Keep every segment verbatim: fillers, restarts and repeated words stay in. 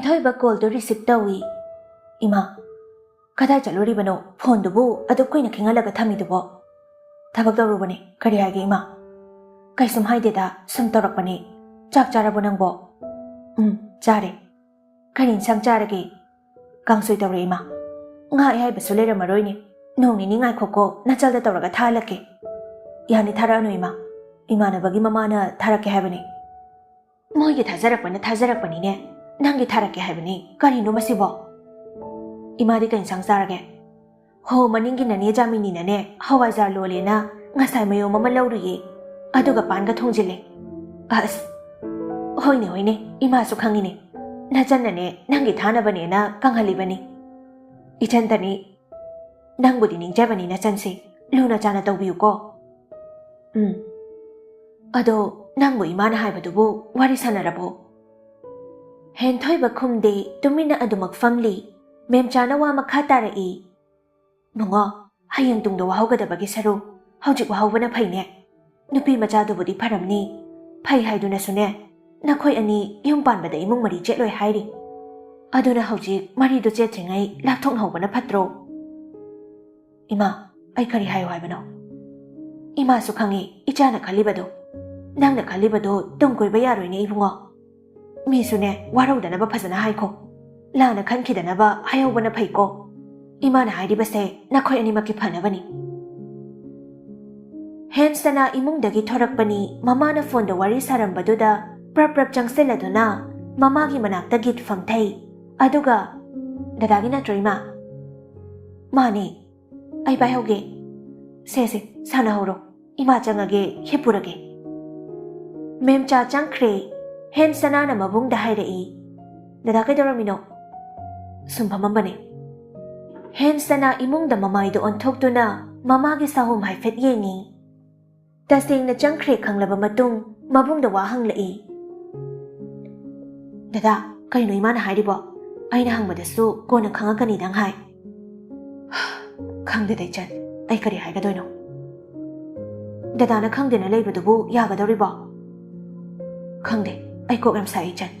ꯍꯦꯟꯊꯣꯏꯕ ꯀꯣꯜꯗꯨ receipt ꯇꯧꯏ꯫ "ꯏꯃꯥ, ꯀꯗꯥꯏ ꯆꯠꯂꯨꯔꯤꯕꯅꯣ? ꯐꯣꯟꯗꯨꯕꯨ ꯑꯗꯨꯛ ꯀꯨꯏꯅ ꯈꯤꯡꯍꯜꯂꯒ ꯊꯝꯃꯤꯗꯨꯕꯣ?" "ꯊꯕꯛ ꯇꯧꯔꯨꯕꯅꯦ꯫ ꯀꯔꯤ ꯍꯥꯏꯒꯦ ꯏꯃꯥ?" "ꯀꯩꯁꯨꯝ ꯍꯥꯏꯗꯦꯗ, ꯁꯨꯝ ꯇꯧꯔꯛꯄꯅꯦ꯫ ꯆꯥꯛ ꯆꯥꯔꯕꯣ ꯅꯪꯕꯣ?" "ꯎꯝ, ꯆꯥꯔꯦ꯫ ꯀꯔꯤ ꯏꯟꯁꯥꯡ ꯆꯥꯔꯒꯦ?" "ꯀꯥꯡꯁꯣꯏ ꯇꯧꯔꯦ ꯏꯃꯥ꯫ ꯉꯥ ꯑꯌꯥꯏꯕꯁꯨ ꯂꯩꯔꯝꯃꯔꯣꯏꯅꯦ꯫ ꯅꯣꯡ ꯅꯤꯅꯤ ꯉꯥꯏꯈꯣꯀꯣ, ꯅꯆꯜꯗ ꯇꯧꯔꯒ ꯊꯥꯍꯜꯂꯛꯀꯦ꯫" "ꯌꯥꯅꯤ, ꯊꯥꯔꯛꯑꯅꯨ ꯏꯃꯥ꯫ ꯏꯃꯥꯟꯅꯕꯒꯤ ꯃꯃꯥꯅ ꯊꯥꯔꯛꯀꯦ ꯍꯥꯏꯕꯅꯤ꯫" "ꯃꯣꯏꯒꯤ ꯊꯥꯖꯔꯛꯄꯅ ꯊꯥꯖꯔꯛꯄꯅꯤꯅꯦ꯫ ꯅꯪꯒꯤ ꯊꯥꯔꯛꯀꯦ ꯍꯥꯏꯕꯅꯤ꯫ ꯀꯔꯤꯅꯣ ꯃꯁꯤꯕꯣ?" "ꯏꯃꯥꯗꯤ ꯀꯩ ꯏꯟꯁꯥꯡ ꯆꯥꯔꯒꯦ?" "ꯍꯣ, ꯃꯅꯤꯡꯒꯤ ꯅꯅꯦ ꯖꯥꯃꯤꯅꯤꯅꯅꯦ, ꯍꯋꯥꯏꯖꯥꯔ ꯂꯣꯜꯂꯦꯅ ꯉꯁꯥꯏ ꯃꯌꯣꯝ ꯑꯃ ꯂꯧꯔꯨꯏꯌꯦ꯫ ꯑꯗꯨꯒ ꯄꯥꯟꯒ ꯊꯣꯡꯖꯤꯜꯂꯦ꯫" "ꯑꯁ, ꯍꯣꯏꯅꯦ, ꯍꯣꯏꯅꯦ, ꯏꯃꯥꯁꯨ ꯈꯪꯉꯤꯅꯦ꯫ ꯅꯆꯟꯅꯅꯦ, ꯅꯪꯒꯤ ꯊꯥꯅꯕꯅꯦꯅ ꯀꯪꯍꯜꯂꯤꯕꯅꯤ꯫" "ꯏꯆꯟꯇꯅꯤ, ꯅꯪꯕꯨꯗꯤ ꯅꯤꯡꯖꯕꯅꯤ ꯅꯆꯟꯁꯦ꯫ ꯂꯨꯅ ꯆꯥꯅ ꯇꯧꯕꯤꯌꯨꯀꯣ꯫" "ꯎꯝ꯫ ꯑꯗꯣ ꯅꯪꯕꯨ ꯏꯃꯥꯅ ꯍꯥꯏꯕꯗꯨꯕꯨ ꯋꯥꯔꯤ ꯁꯥꯟꯅꯔꯕꯣ?" ꯍꯦꯟꯊꯣꯏꯕ ꯈꯨꯝꯗꯦ, ꯇꯨꯃꯤꯟꯅ ꯑꯗꯨꯃꯛ ꯐꯝꯂꯤ꯫ ꯃꯦꯝꯆꯥꯅ ꯋꯥ ꯃꯈꯥ ꯇꯥꯔꯛꯏ꯫ "ꯃꯉꯣ, ꯍꯌꯦꯡ ꯇꯨꯡꯗ ꯋꯥꯍꯧꯒꯗꯕꯒꯤ ꯁꯔꯨꯛ ꯍꯧꯖꯤꯛ ꯋꯥꯍꯧꯕꯅ ꯐꯩꯅꯦ꯫ ꯅꯨꯄꯤ ꯃꯆꯥꯗꯨꯕꯨꯗꯤ ꯐꯔꯝꯅꯤ, ꯐꯩ ꯍꯥꯏꯗꯨꯅꯁꯨꯅꯦ, ꯅꯈꯣꯏ ꯑꯅꯤ ꯌꯨꯝ ꯄꯥꯟꯕꯗ ꯏꯃꯨꯡ ꯃꯔꯤ ꯆꯦꯠꯂꯣꯏ ꯍꯥꯏꯔꯤ꯫ ꯑꯗꯨꯅ ꯍꯧꯖꯤꯛ ꯃꯔꯤꯗꯨ ꯆꯦꯠꯇ꯭ꯔꯤꯉꯩ ꯂꯥꯞꯊꯣꯛꯅꯍꯧꯕꯅ ꯐꯠꯇ꯭ꯔꯣ?" "ꯏꯃꯥ, ꯑꯩ ꯀꯔꯤ ꯍꯥꯏꯌꯨ ꯍꯥꯏꯕꯅꯣ? ꯏꯃꯥꯁꯨ ꯈꯪꯉꯤ ꯏꯆꯥꯅ ꯈꯜꯂꯤꯕꯗꯣ꯫ ꯅꯪꯅ ꯈꯜꯂꯤꯕꯗꯣ ꯇꯨꯡ ꯀꯣꯏꯕ ꯌꯥꯔꯣꯏꯅꯦ ꯏꯕꯨꯡꯉꯣ꯫ ꯃꯤꯁꯨꯅꯦ, ꯋꯥꯔꯧꯗꯅꯕ ꯐꯖꯅ ꯍꯥꯏꯈꯣ꯫ ꯂꯥꯟꯅ ꯈꯟꯈꯤꯗꯅꯕ ꯍꯥꯏꯍꯧꯕꯅ ꯐꯩꯀꯣ꯫ ꯏꯃꯥꯅ ꯍꯥꯏꯔꯤꯕꯁꯦ ꯅꯈꯣꯏ ꯑꯅꯤꯃꯛꯀꯤ ꯐꯅꯕꯅꯤ꯫" ꯍꯦꯟꯁꯇꯅ ꯏꯃꯨꯡꯗꯒꯤ ꯊꯣꯔꯛꯄꯅꯤ꯫ ꯃꯃꯥꯅ ꯐꯣꯟꯗ ꯋꯥꯔꯤ ꯁꯥꯔꯝꯕꯗꯨꯗ ꯄ꯭ꯔꯞ ꯄ꯭ꯔꯞ ꯆꯪꯁꯤꯜꯂꯗꯨꯅ ꯃꯃꯥꯒꯤ ꯃꯅꯥꯛꯇ ꯒꯤꯠ ꯐꯝꯊꯩ꯫ ꯑꯗꯨꯒ, "ꯗꯗꯥꯒꯤ ꯅꯠꯇ꯭ꯔꯣ, ꯏꯃꯥ?" "ꯃꯥꯅꯦ꯫ ꯑꯩ ꯄꯥꯏꯍꯧꯒꯦ꯫ ꯁꯦ, ꯁꯦ, ꯁꯥꯟꯅꯍꯧꯔꯣ꯫ ꯏꯃꯥ ꯆꯪꯉꯒꯦ, ꯍꯤꯞꯄꯨꯔꯒꯦ꯫" ꯃꯦꯝꯆꯥ ꯆꯪꯈ꯭ꯔꯦ꯫ ꯍꯦꯟꯁꯇꯅꯥꯅ ꯃꯕꯨꯡꯗ ꯍꯥꯏꯔꯛꯏ, "ꯗꯗꯥ ꯀꯩꯗꯧꯔꯝꯃꯤꯅꯣ?" "ꯁꯨꯝ ꯐꯝꯃꯝꯕꯅꯦ꯫" ꯍꯦꯟꯁꯇꯅꯥ ꯏꯃꯨꯡꯗ ꯃꯃꯥꯏꯗ ꯑꯣꯟꯊꯣꯛꯇꯨꯅ ꯃꯃꯥꯒꯤ ꯁꯥꯍꯨꯝ ꯍꯥꯏꯐꯦꯠ ꯌꯦꯡꯉꯤ꯫ ꯇꯁꯦꯡꯅ ꯆꯪꯈ꯭ꯔꯦ ꯈꯪꯂꯕ ꯃꯇꯨꯡ ꯃꯕꯨꯡꯗ ꯋꯥ ꯍꯪꯂꯛꯏ꯫ "ꯗꯗꯥ, ꯀꯩꯅꯣ ꯏꯃꯥꯅ ꯍꯥꯏꯔꯤꯕꯣ? ꯑꯩꯅ ꯍꯪꯕꯗꯁꯨ ꯀꯣꯟꯅ ꯈꯪꯉꯛꯀꯅꯤꯗꯪ ꯍꯥꯏ꯫" "ꯈꯪꯗꯦꯗ ꯏꯆꯟ, ꯑꯩ ꯀꯔꯤ ꯍꯥꯏꯒꯗꯣꯏꯅꯣ?" "ꯗꯗꯥꯅ ꯈꯪꯗꯦꯅ ꯂꯩꯕꯗꯨꯕꯨ ꯌꯥꯒꯗꯧꯔꯤꯕꯣ?" "ꯈꯪꯗꯦ, ꯑꯩ ꯀꯣꯛ ꯌꯥꯝ ꯁꯥꯏ ꯏꯆꯟ꯫"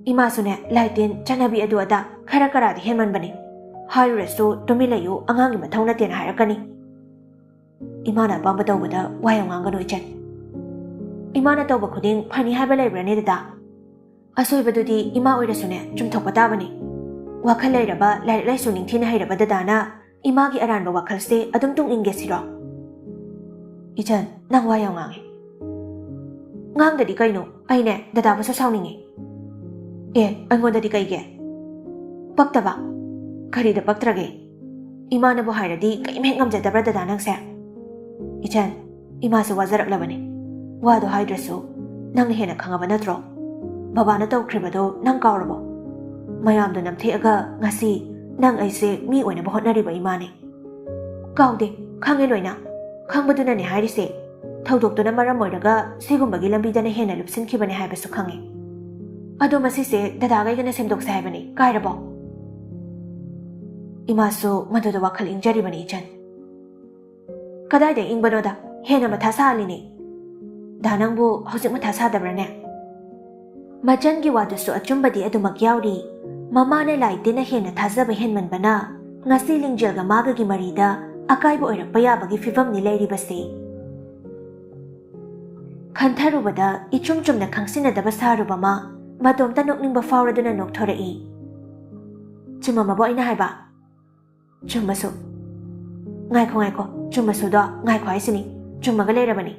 ꯏꯃꯥꯁꯨꯅꯦ, ꯂꯥꯏ ꯇꯤꯟ, ꯆꯠꯅꯕꯤ ꯑꯗꯨ ꯑꯗꯥ ꯈꯔ ꯀꯔꯥꯗꯤ ꯍꯦꯟꯃꯟꯕꯅꯤ꯫ ꯍꯥꯏꯔꯨꯔꯁꯨ "ꯇꯨꯃꯤꯟ ꯂꯩꯌꯨ, ꯑꯉꯥꯡꯒꯤ ꯃꯊꯧ ꯅꯠꯇꯦꯅ" ꯍꯥꯏꯔꯛꯀꯅꯤ꯫ ꯏꯃꯥꯅ ꯑꯄꯥꯝꯕ ꯇꯧꯕꯗ ꯋꯥ ꯌꯥꯝ ꯉꯥꯡꯒꯅꯨ, ꯏꯆꯟ꯫ ꯏꯃꯥꯅ ꯇꯧꯕ ꯈꯨꯗꯤꯡ ꯐꯅꯤ ꯍꯥꯏꯕ ꯂꯩꯕ꯭ꯔꯥꯅꯦ, ꯗꯗꯥ? ꯑꯁꯣꯏꯕꯗꯨꯗꯤ ꯏꯃꯥ ꯑꯣꯏꯔꯁꯨꯅꯦ, ꯆꯨꯝꯊꯣꯛꯄ ꯇꯥꯕꯅꯤ꯫ ꯋꯥꯈꯜ ꯂꯩꯔꯕ, ꯂꯥꯏꯔꯤꯛ ꯂꯥꯏꯁꯨ ꯅꯤꯡꯊꯤꯅ ꯍꯩꯔꯕ ꯗꯗꯥꯅ ꯏꯃꯥꯒꯤ ꯑꯔꯥꯟꯕ ꯋꯥꯈꯜꯁꯦ ꯑꯗꯨꯝ ꯇꯨꯡ ꯏꯟꯒꯦ ꯁꯤꯔꯣ? ꯏꯆꯟ, ꯅꯪ ꯋꯥ ꯌꯥꯝ ꯉꯥꯡꯉꯦ꯫ ꯉꯥꯡꯗꯗꯤ ꯀꯩꯅꯣ? ꯑꯩꯅꯦ, ꯗꯗꯥꯕꯨꯁꯨ ꯁꯥꯎꯅꯤꯡꯉꯤ꯫ ꯑꯦ, ꯑꯩꯉꯣꯟꯗꯗꯤ ꯀꯩꯒꯤ? ꯄꯛꯇꯕ? ꯀꯔꯤꯗ ꯄꯛꯇ꯭ꯔꯒꯦ? ꯏꯃꯥꯅꯕꯨ ꯍꯥꯏꯔꯗꯤ ꯀꯔꯤꯝ ꯍꯦꯛ ꯉꯝꯖꯗꯕ꯭ꯔꯥ, ꯗꯗꯥ ꯅꯪꯁꯦ? ꯏꯆꯟ, ꯏꯃꯥꯁꯦ ꯋꯥꯖꯔꯛꯂꯕꯅꯤ꯫ ꯋꯥꯗꯣ ꯍꯥꯏꯗ꯭ꯔꯁꯨ ꯅꯪꯅ ꯍꯦꯟꯅ ꯈꯪꯉꯕ ꯅꯠꯇ꯭ꯔꯣ? ꯕꯕꯥꯅ ꯇꯧꯈ꯭ꯔꯤꯕꯗꯣ ꯅꯪ ꯀꯥꯎꯔꯕꯣ? ꯃꯌꯥꯝꯗꯣ ꯅꯝꯊꯦꯛꯑꯒ ꯉꯁꯤ ꯅꯪ ꯑꯩꯁꯦ ꯃꯤ ꯑꯣꯏꯅꯕ ꯍꯣꯠꯅꯔꯤꯕ ꯏꯃꯥꯅꯤ꯫ ꯀꯥꯎꯗꯦ, ꯈꯪꯉꯦ ꯂꯣꯏꯅ꯫ ꯈꯪꯕꯗꯨꯅꯅꯦ ꯍꯥꯏꯔꯤꯁꯦ꯫ ꯊꯧꯗꯣꯛꯇꯨꯅ ꯃꯔꯝ ꯑꯣꯏꯔꯒ ꯁꯤꯒꯨꯝꯕꯒꯤ ꯂꯝꯕꯤꯗꯅ ꯍꯦꯟꯅ ꯂꯨꯞꯁꯤꯟꯈꯤꯕꯅꯦ ꯍꯥꯏꯕꯁꯨ ꯈꯪꯉꯦ꯫ ꯑꯗꯣ ꯃꯁꯤꯁꯦ ꯗꯗꯥꯒ ꯑꯩꯒꯅ ꯁꯦꯝꯗꯣꯛꯁꯦ ꯍꯥꯏꯕꯅꯤ꯫ ꯀꯥꯏꯔꯕꯣ? ꯏꯃꯥꯁꯨ ꯃꯗꯨꯗ ꯋꯥꯈꯜ ꯏꯪꯖꯔꯤꯕꯅꯤ, ꯏꯆꯟ꯫ ꯀꯗꯥꯏꯗ ꯏꯪꯕꯅꯣꯗ? ꯍꯦꯟꯅ ꯃꯊꯥ ꯁꯥꯍꯜꯂꯤꯅꯦ꯫ ꯗꯥ, ꯅꯪꯕꯨ ꯍꯧꯖꯤꯛ ꯃꯊꯥ ꯁꯥꯗꯕ꯭ꯔꯥꯅꯦ? ꯃꯆꯟꯒꯤ ꯋꯥꯗꯨꯁꯨ ꯑꯆꯨꯝꯕꯗꯤ ꯑꯗꯨꯃꯛ ꯌꯥꯎꯔꯤ꯫ ꯃꯃꯥꯅ ꯂꯥꯏ ꯇꯤꯟꯅ ꯍꯦꯟꯅ ꯊꯥꯖꯕ ꯍꯦꯟꯃꯟꯕꯅ ꯉꯁꯤ ꯂꯤꯡꯖꯦꯜꯒ ꯃꯥꯒꯒꯤ ꯃꯔꯤꯗ ꯑꯀꯥꯏꯕ ꯑꯣꯏꯔꯛꯄ ꯌꯥꯕꯒꯤ ꯐꯤꯕꯝꯅꯤ ꯂꯩꯔꯤꯕꯁꯦ꯫ ꯈꯟꯊꯔꯨꯕꯗ ꯏꯆꯨꯝ ꯆꯨꯝꯅ ꯈꯪꯁꯤꯟꯅꯗꯕ ꯁꯥꯔꯨꯕ ꯃꯥ ꯃꯇꯣꯝꯇ ꯅꯣꯛꯅꯤꯡꯕ ꯐꯥꯎꯔꯗꯨꯅ ꯅꯣꯛꯊꯣꯔꯛꯏ꯫ ꯆꯨꯝꯃꯝꯃꯕꯣ ꯑꯩꯅ ꯍꯥꯏꯕ? ꯆꯨꯝꯃꯁꯨ꯫ ꯉꯥꯏꯈꯣ, ꯉꯥꯏꯈꯣ, ꯆꯨꯝꯃꯁꯨꯗꯣ ꯉꯥꯏꯈꯣ ꯍꯥꯏꯁꯤꯅꯤ꯫ ꯆꯨꯝꯃꯒ ꯂꯩꯔꯕꯅꯤ꯫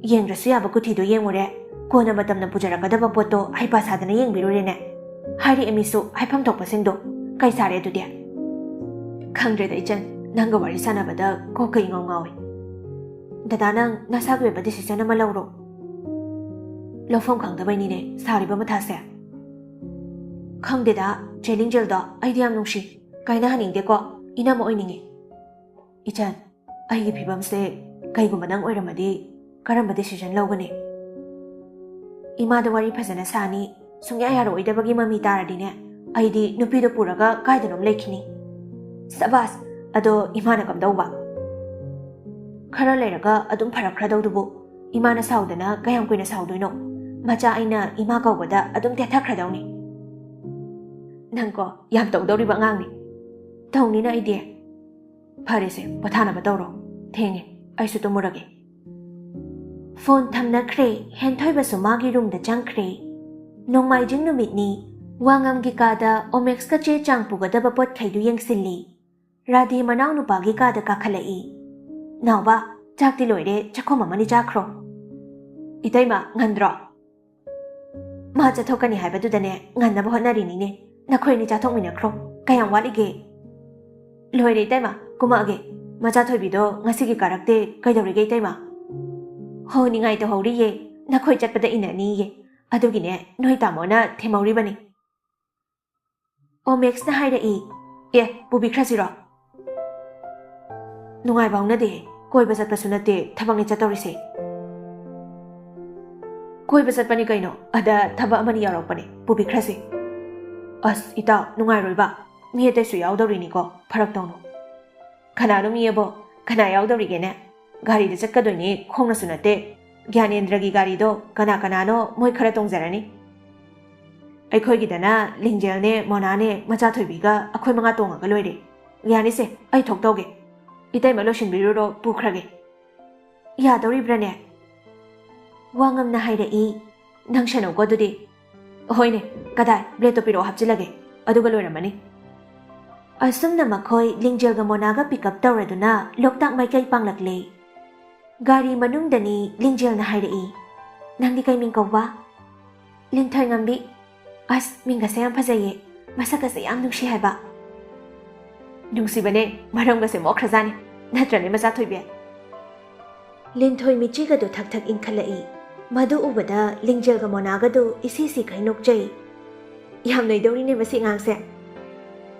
ꯌꯦꯡꯗ꯭ꯔꯁꯨ ꯌꯥꯕ ꯀꯨꯊꯤꯗꯣ ꯌꯦꯡꯉꯨꯔꯦ, ꯀꯣꯟꯅ ꯃꯇꯝꯅ ꯄꯨꯖꯔꯛꯀꯗꯕ ꯄꯣꯠꯇꯣ ꯍꯩꯄꯥ ꯁꯥꯗꯅ ꯌꯦꯡꯕꯤꯔꯨꯔꯦꯅꯦ꯫ ꯍꯥꯏꯔꯛꯑꯦ ꯃꯤꯁꯨ ꯍꯥꯏꯐꯝ ꯊꯣꯛꯄꯁꯤꯡꯗꯣ꯫ ꯀꯩ ꯁꯥꯔꯦ ꯑꯗꯨꯗꯤ? ꯈꯪꯗ꯭ꯔꯦꯗ ꯏꯆꯟ, ꯅꯪꯒ ꯋꯥꯔꯤ ꯁꯥꯟꯅꯕꯗ ꯀꯣꯛꯀ ꯏꯉꯥꯎ ꯉꯥꯎꯏ꯫ ꯗꯗꯥ, ꯅꯪ ꯅꯁꯥꯒꯤ ꯑꯣꯏꯕ decision ꯑꯃ ꯂꯧꯔꯣ꯫ ꯂꯧꯐꯝ ꯈꯪꯗꯕꯩꯅꯤꯅꯦ ꯁꯥꯔꯤꯕ ꯃꯊꯥꯁꯦ꯫ ꯈꯪꯗꯦꯗ, ꯆꯦ ꯂꯤꯡꯖꯦꯜꯗꯣ ꯑꯩꯗꯤ ꯌꯥꯝ ꯅꯨꯡꯁꯤ꯫ ꯀꯥꯏꯅꯍꯟꯅꯤꯡꯗꯦꯀꯣ, ꯏꯅꯝꯃ ꯑꯣꯏꯅꯤꯡꯉꯤ꯫ ꯏꯆꯟ, ꯑꯩꯒꯤ ꯐꯤꯕꯝꯁꯦ ꯀꯩꯒꯨꯝꯕ ꯅꯪ ꯑꯣꯏꯔꯝꯃꯗꯤ ꯀꯔꯝꯕ decision ꯂꯧꯒꯅꯤ? ꯏꯃꯥꯗ ꯋꯥꯔꯤ ꯐꯖꯅ ꯁꯥꯅꯤ, ꯁꯨꯡꯌꯥ ꯌꯥꯔꯛꯑꯣꯏꯗꯕꯒꯤ ꯃꯃꯤ ꯇꯥꯔꯗꯤꯅꯦ, ꯑꯩꯗꯤ ꯅꯨꯄꯤꯗꯣ ꯄꯨꯔꯒ ꯀꯥꯏꯗꯅꯣꯝ ꯂꯩꯈꯤꯅꯤ꯫ ꯁꯕꯥꯁ! ꯑꯗꯣ ꯏꯃꯥꯅ ꯀꯝꯗꯧꯕ? ꯈꯔ ꯂꯩꯔꯒ ꯑꯗꯨꯝ ꯐꯔꯛꯈ꯭ꯔꯗꯧꯗꯨꯕꯨ꯫ ꯏꯃꯥꯅ ꯁꯥꯎꯗꯅ ꯀꯌꯥꯝ ꯀꯨꯏꯅ ꯁꯥꯎꯗꯣꯏꯅꯣ? ꯃꯆꯥ ꯑꯩꯅ ꯏꯃꯥ ꯀꯧꯕꯗ ꯑꯗꯨꯝ ꯇꯦꯊꯈ꯭ꯔꯗꯧꯅꯤ꯫ ꯅꯪꯀꯣ, ꯌꯥꯝ ꯇꯧꯗꯧꯔꯤꯕ ꯑꯉꯥꯡꯅꯤ꯫ ꯇꯧꯅꯤꯅ ꯑꯩꯗꯤ꯫ ꯐꯔꯦꯁꯦ, ꯄꯣꯊꯥꯅꯕ ꯇꯧꯔꯣ꯫ ꯊꯦꯡꯉꯦ, ꯑꯩꯁꯨ ꯇꯨꯝꯃꯨꯔꯒꯦ꯫ ꯐꯣꯟ ꯊꯝꯅꯈ꯭ꯔꯦ꯫ ꯍꯦꯟꯊꯣꯏꯕꯁꯨ ꯃꯥꯒꯤ ꯔꯨꯝꯗ ꯆꯪꯈ꯭ꯔꯦ꯫ ꯅꯣꯡꯃꯥꯏꯖꯤꯡ ꯅꯨꯃꯤꯠꯅꯤ꯫ ꯋꯥꯉꯝꯒꯤ ꯀꯥꯗ ꯑꯣꯃꯦꯛꯁꯀ ꯆꯦ ꯆꯥꯡ ꯄꯨꯒꯗꯕ ꯄꯣꯠꯈꯩꯗꯨ ꯌꯦꯡꯁꯤꯜꯂꯤ꯫ ꯔꯥꯙꯦ ꯃꯅꯥꯎꯅꯨꯄꯥꯒꯤ ꯀꯥꯗ ꯀꯥꯈꯠꯂꯛꯏ꯫ "ꯅꯥꯎꯕ, ꯆꯥꯛꯇꯤ ꯂꯣꯏꯔꯦ, ꯆꯥꯛꯈꯣꯝ ꯑꯃꯅꯤ ꯆꯥꯈ꯭ꯔꯣ꯫" "ꯏꯇꯩꯃ, ꯉꯟꯗ꯭ꯔꯣ?" "ꯃꯥ ꯆꯠꯊꯣꯛꯀꯅꯤ ꯍꯥꯏꯕꯗꯨꯗꯅꯦ, ꯉꯟꯅꯕ ꯍꯣꯠꯅꯔꯤꯅꯤꯅꯦ꯫ ꯅꯈꯣꯏ ꯑꯅꯤ ꯆꯥꯊꯣꯛꯃꯤꯟꯅꯈ꯭ꯔꯣ꯫ ꯀꯌꯥꯝ ꯋꯥꯠꯂꯤꯒꯦ?" "ꯂꯣꯏꯔꯦ ꯏꯇꯩꯃ, ꯀꯨꯝꯃꯛꯑꯒꯦ꯫ ꯃꯆꯥ ꯊꯣꯏꯕꯤꯗꯣ ꯉꯁꯤꯒꯤ ꯀꯥꯔꯛꯇꯦ, ꯀꯩꯗꯧꯔꯤꯒꯦ ꯏꯇꯩꯃ?" "ꯍꯣ, ꯅꯤꯡꯉꯥꯏ ꯇꯧꯍꯧꯔꯤꯌꯦ, ꯅꯈꯣꯏ ꯆꯠꯄꯗ ꯏꯟꯅꯅꯤꯌꯦ꯫ ꯑꯗꯨꯒꯤꯅꯦ, ꯅꯣꯏ ꯇꯥꯃꯣꯅ ꯊꯦꯝꯍꯧꯔꯤꯕꯅꯤ꯫" ꯑꯣꯃꯦꯛꯁꯅ ꯍꯥꯏꯔꯛꯏ, "ꯑꯦ, ꯄꯨꯕꯤꯈ꯭ꯔꯁꯤꯔꯣ?" "ꯅꯨꯡꯉꯥꯏꯕ ꯍꯧꯅꯗꯦ, ꯀꯣꯏꯕ ꯆꯠꯄꯁꯨ ꯅꯠꯇꯦ, ꯊꯕꯛꯅꯦ ꯆꯠꯇꯧꯔꯤꯁꯦ꯫" "ꯀꯣꯏꯕ ꯆꯠꯄꯅꯤ ꯀꯩꯅꯣ, ꯑꯗ ꯊꯕꯛ ꯑꯃꯅꯤ ꯌꯥꯎꯔꯛꯄꯅꯦ, ꯄꯨꯕꯤꯈ꯭ꯔꯁꯤ꯫" "ꯑꯁ ꯏꯇꯥꯎ, ꯅꯨꯡꯉꯥꯏꯔꯣꯏꯕ, ꯃꯤ ꯑꯇꯩꯁꯨ ꯌꯥꯎꯗꯧꯔꯤꯅꯤꯀꯣ, ꯐꯔꯛ ꯇꯧꯅꯨ꯫" "ꯀꯅꯥꯅꯣ ꯃꯤ ꯑꯕꯣ? ꯀꯅꯥ ꯌꯥꯎꯗꯧꯔꯤꯒꯦꯅꯦ? ꯒꯥꯔꯤꯗ ꯆꯠꯀꯗꯣꯏꯅꯤ, ꯈꯣꯡꯅꯁꯨ ꯅꯠꯇꯦ꯫ ꯒ꯭ꯌꯥꯅꯦꯟꯗ꯭ꯔꯒꯤ ꯒꯥꯔꯤꯗꯣ ꯀꯅꯥ ꯀꯅꯥꯅꯣ ꯃꯣꯏ ꯈꯔ ꯇꯣꯡꯖꯔꯅꯤ꯫ ꯑꯩꯈꯣꯏꯒꯤꯗꯅ ꯂꯤꯡꯖꯦꯜꯅꯦ, ꯃꯣꯅꯥꯅꯦ, ꯃꯆꯥꯊꯣꯏꯕꯤꯒ ꯑꯩꯈꯣꯏ ꯃꯉꯥ ꯇꯣꯡꯉꯒ ꯂꯣꯏꯔꯦ꯫ ꯌꯥꯅꯤꯁꯦ, ꯑꯩ ꯊꯣꯛꯇꯧꯒꯦ꯫ ꯏꯇꯩꯃ ꯂꯣꯏꯁꯤꯟꯕꯤꯔꯨꯔꯣ, ꯄꯨꯈ꯭ꯔꯒꯦ꯫" "ꯌꯥꯗꯧꯔꯤꯕ꯭ꯔꯥꯅꯦ?" ꯋꯥꯉꯝꯅ ꯍꯥꯏꯔꯛꯏ, "ꯅꯪꯁꯅꯧꯀꯣ ꯑꯗꯨꯗꯤ꯫" "ꯍꯣꯏꯅꯦ, ꯀꯗꯥꯏ, ꯕ꯭ꯂꯦꯗꯇꯣ ꯄꯤꯔꯛꯑꯣ, ꯍꯥꯞꯆꯤꯜꯂꯒꯦ, ꯑꯗꯨꯒ ꯂꯣꯏꯔꯝꯃꯅꯤ꯫" ꯑꯁꯨꯝꯅ ꯃꯈꯣꯏ ꯂꯤꯡꯖꯦꯜꯒ ꯃꯣꯅꯥꯒ ꯄꯤꯛ ꯑꯞ ꯇꯧꯔꯗꯨꯅ ꯂꯣꯛꯇꯥꯛ ꯃꯥꯏꯀꯩ ꯄꯥꯡꯂꯛꯂꯦ꯫ ꯒꯥꯔꯤ ꯃꯅꯨꯡꯗꯅꯤ ꯂꯤꯡꯖꯦꯜꯅ ꯍꯥꯏꯔꯛꯏ, "ꯅꯪꯗꯤ ꯀꯩ ꯃꯤꯡ ꯀꯧꯕ?" "ꯂꯤꯟꯊꯣꯏꯉꯝꯕꯤ꯫" "ꯑꯁ, ꯃꯤꯡꯒꯁꯦ ꯌꯥꯝ ꯐꯖꯩꯌꯦ, ꯃꯁꯛꯀꯁꯦ ꯌꯥꯝ ꯅꯨꯡꯁꯤ ꯍꯥꯏꯕ꯫" "ꯅꯨꯡꯁꯤꯕꯅꯦ, ꯃꯔꯝꯒꯁꯦ ꯃꯣꯛꯈ꯭ꯔꯖꯥꯠꯅꯤ, ꯅꯠꯇ꯭ꯔꯅꯦ ꯃꯆꯥ ꯊꯣꯏꯕꯤ?" ꯂꯤꯟꯊꯣꯏ ꯃꯤꯆꯤꯒꯗꯨ ꯊꯛ ꯊꯛ ꯏꯟꯈꯠꯂꯛꯏ꯫ ꯃꯗꯨ ꯎꯕꯗ ꯂꯤꯡꯖꯦꯜꯒ ꯃꯣꯅꯥꯒꯗꯨ ꯏꯁꯤ ꯁꯤꯈꯩ ꯅꯣꯛꯆꯩ꯫ "ꯌꯥꯝ ꯅꯩꯗꯧꯔꯤꯅꯦ ꯃꯁꯤ ꯑꯉꯥꯡꯁꯦ꯫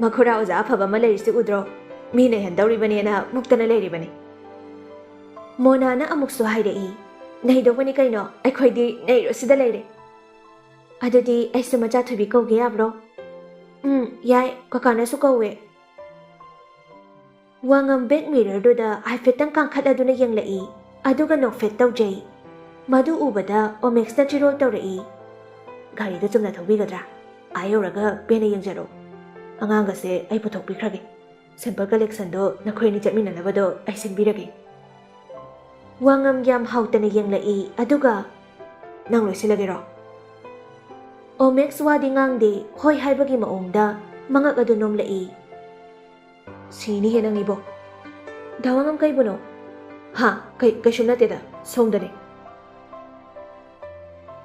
ꯃꯈꯨꯔꯥ ꯑꯣꯖꯥ ꯑꯐꯕ ꯑꯃ ꯂꯩꯔꯤꯁꯤ ꯎꯗ꯭ꯔꯣ? ꯃꯤ ꯅꯩꯍꯟꯗꯧꯔꯤꯕꯅꯦꯅ ꯃꯨꯛꯇꯅ ꯂꯩꯔꯤꯕꯅꯤ꯫" ꯃꯣꯅꯥꯅ ꯑꯃꯨꯛꯁꯨ ꯍꯥꯏꯔꯛꯏ, "ꯅꯩꯗꯧꯕꯅꯤ ꯀꯩꯅꯣ, ꯑꯩꯈꯣꯏꯗꯤ ꯅꯩꯔꯣꯁꯤꯗ ꯂꯩꯔꯦ꯫" "ꯑꯗꯨꯗꯤ ꯑꯩꯁꯨ ꯃꯆꯥ ꯊꯣꯏꯕꯤ ꯀꯧꯒꯦ ꯌꯥꯕ꯭ꯔꯣ?" "ꯎꯝ, ꯌꯥꯏ, ꯀꯀꯥꯅꯁꯨ ꯀꯧꯋꯦ꯫" ꯋꯥꯉꯝ ꯕꯦꯛ ꯃꯤꯔꯔꯗꯨꯗ ꯍꯥꯏꯐꯦꯠꯇꯪ ꯀꯥꯡꯈꯠꯂꯗꯨꯅ ꯌꯦꯡꯂꯛꯏ, ꯑꯗꯨꯒ ꯅꯣꯛꯐꯦꯠ ꯇꯧꯖꯩ꯫ ꯃꯗꯨ ꯎꯕꯗ ꯑꯣꯃꯦꯛꯁꯅ ꯆꯤꯔꯣꯜ ꯇꯧꯔꯛꯏ, "ꯒꯥꯔꯤꯗꯨ ꯆꯨꯝꯅ ꯊꯧꯕꯤꯒꯗ꯭ꯔꯥ?" ꯑꯥ ꯌꯧꯔꯒ ꯄꯦꯟꯅ ꯌꯦꯡꯖꯔꯣ꯫ ꯑꯉꯥꯡꯒꯁꯦ ꯑꯩ ꯄꯨꯊꯣꯛꯄꯤꯈ꯭ꯔꯒꯦ꯫ Sample collectionꯗꯣ ꯅꯈꯣꯏ ꯑꯅꯤ ꯆꯠꯃꯤꯟꯅꯅꯕꯗꯣ ꯑꯩ ꯁꯤꯟꯕꯤꯔꯒꯦ꯫ ꯋꯥꯉꯝ ꯌꯥꯝ ꯍꯥꯎꯇꯅ ꯌꯦꯡꯂꯛꯏ, ꯑꯗꯨꯒ, "ꯅꯪ ꯂꯣꯏꯁꯤꯜꯂꯒꯦꯔꯣ?" ꯑꯣꯃꯦꯛꯁ ꯋꯥꯗꯤ ꯉꯥꯡꯗꯦ, ꯍꯣꯏ ꯍꯥꯏꯕꯒꯤ ꯃꯑꯣꯡꯗ ꯃꯉꯛ ꯑꯗꯨ ꯅꯣꯝꯂꯛꯏ꯫ "ꯁꯤꯅꯤꯍꯦ ꯅꯪꯒꯤꯕꯣ꯫ ꯗꯥ ꯋꯥꯉꯝ ꯀꯩꯕꯨꯅꯣ?" "ꯍꯥ, ꯀꯩ, ꯀꯩꯁꯨ ꯅꯠꯇꯦꯗ, ꯁꯣꯝꯗꯅꯦ꯫"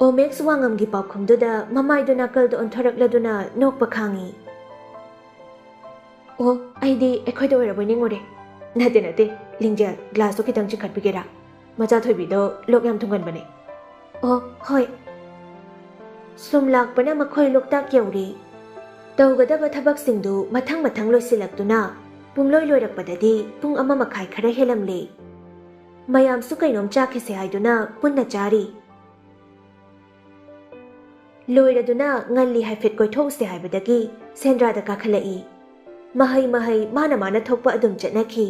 ꯑꯣꯃꯦꯛꯁ ꯋꯥꯉꯝꯒꯤ ꯄꯥꯎꯈꯨꯝꯗꯨꯗ ꯃꯃꯥꯏꯗꯨ ꯅꯥꯀꯜꯗ ꯑꯣꯟꯊꯣꯔꯛꯂꯗꯨꯅ ꯅꯣꯛꯄ ꯈꯥꯡꯉꯤ꯫ "ꯑꯣ, ꯑꯩꯗꯤ ꯑꯩꯈꯣꯏꯗ ꯑꯣꯏꯔꯕꯣꯏ ꯅꯤꯡꯉꯨꯔꯦ꯫" "ꯅꯠꯇꯦ, ꯅꯠꯇꯦ, ꯂꯤꯡꯖꯦꯜ, glassꯇꯣ ꯈꯤꯇꯪ ꯆꯤꯡꯈꯠꯄꯤꯒꯦꯔꯥ? ꯃꯆꯥ ꯊꯣꯏꯕꯤꯗꯣ ꯂꯣꯛ ꯌꯥꯝ ꯊꯨꯡꯒꯟꯕꯅꯦ꯫" "ꯑꯣ, ꯍꯣꯏ꯫" ꯁꯨꯝ ꯂꯥꯛꯄꯅ ꯃꯈꯣꯏ ꯂꯣꯛꯇꯥꯛ ꯌꯧꯔꯦ꯫ ꯇꯧꯒꯗꯕ ꯊꯕꯛꯁꯤꯡꯗꯨ ꯃꯊꯪ ꯃꯊꯪ ꯂꯣꯏꯁꯤꯜꯂꯛꯇꯨꯅ ꯄꯨꯡꯂꯣꯏ ꯂꯣꯏꯔꯛꯄꯗꯗꯤ ꯄꯨꯡ ꯑꯃ ꯃꯈꯥꯏ ꯈꯔ ꯍꯦꯜꯂꯝꯂꯦ꯫ ꯃꯌꯥꯝꯁꯨ ꯀꯩꯅꯣꯝ ꯆꯥꯈꯤꯁꯦ ꯍꯥꯏꯗꯨꯅ ꯄꯨꯟꯅ ꯆꯥꯔꯤ꯫ ꯂꯣꯏꯔꯗꯨꯅ ꯉꯜꯂꯤ ꯍꯥꯏꯐꯦꯠ ꯀꯣꯏꯊꯣꯛꯎꯁꯦ ꯍꯥꯏꯕꯗꯒꯤ ꯁꯦꯟꯗ꯭ꯔꯥꯗ ꯀꯥꯈꯠꯂꯛꯏ꯫ ꯃꯍꯩ ꯃꯍꯩ ꯃꯥꯅ ꯃꯥꯅ ꯊꯣꯛꯄ ꯑꯗꯨꯝ ꯆꯠꯅꯈꯤ꯫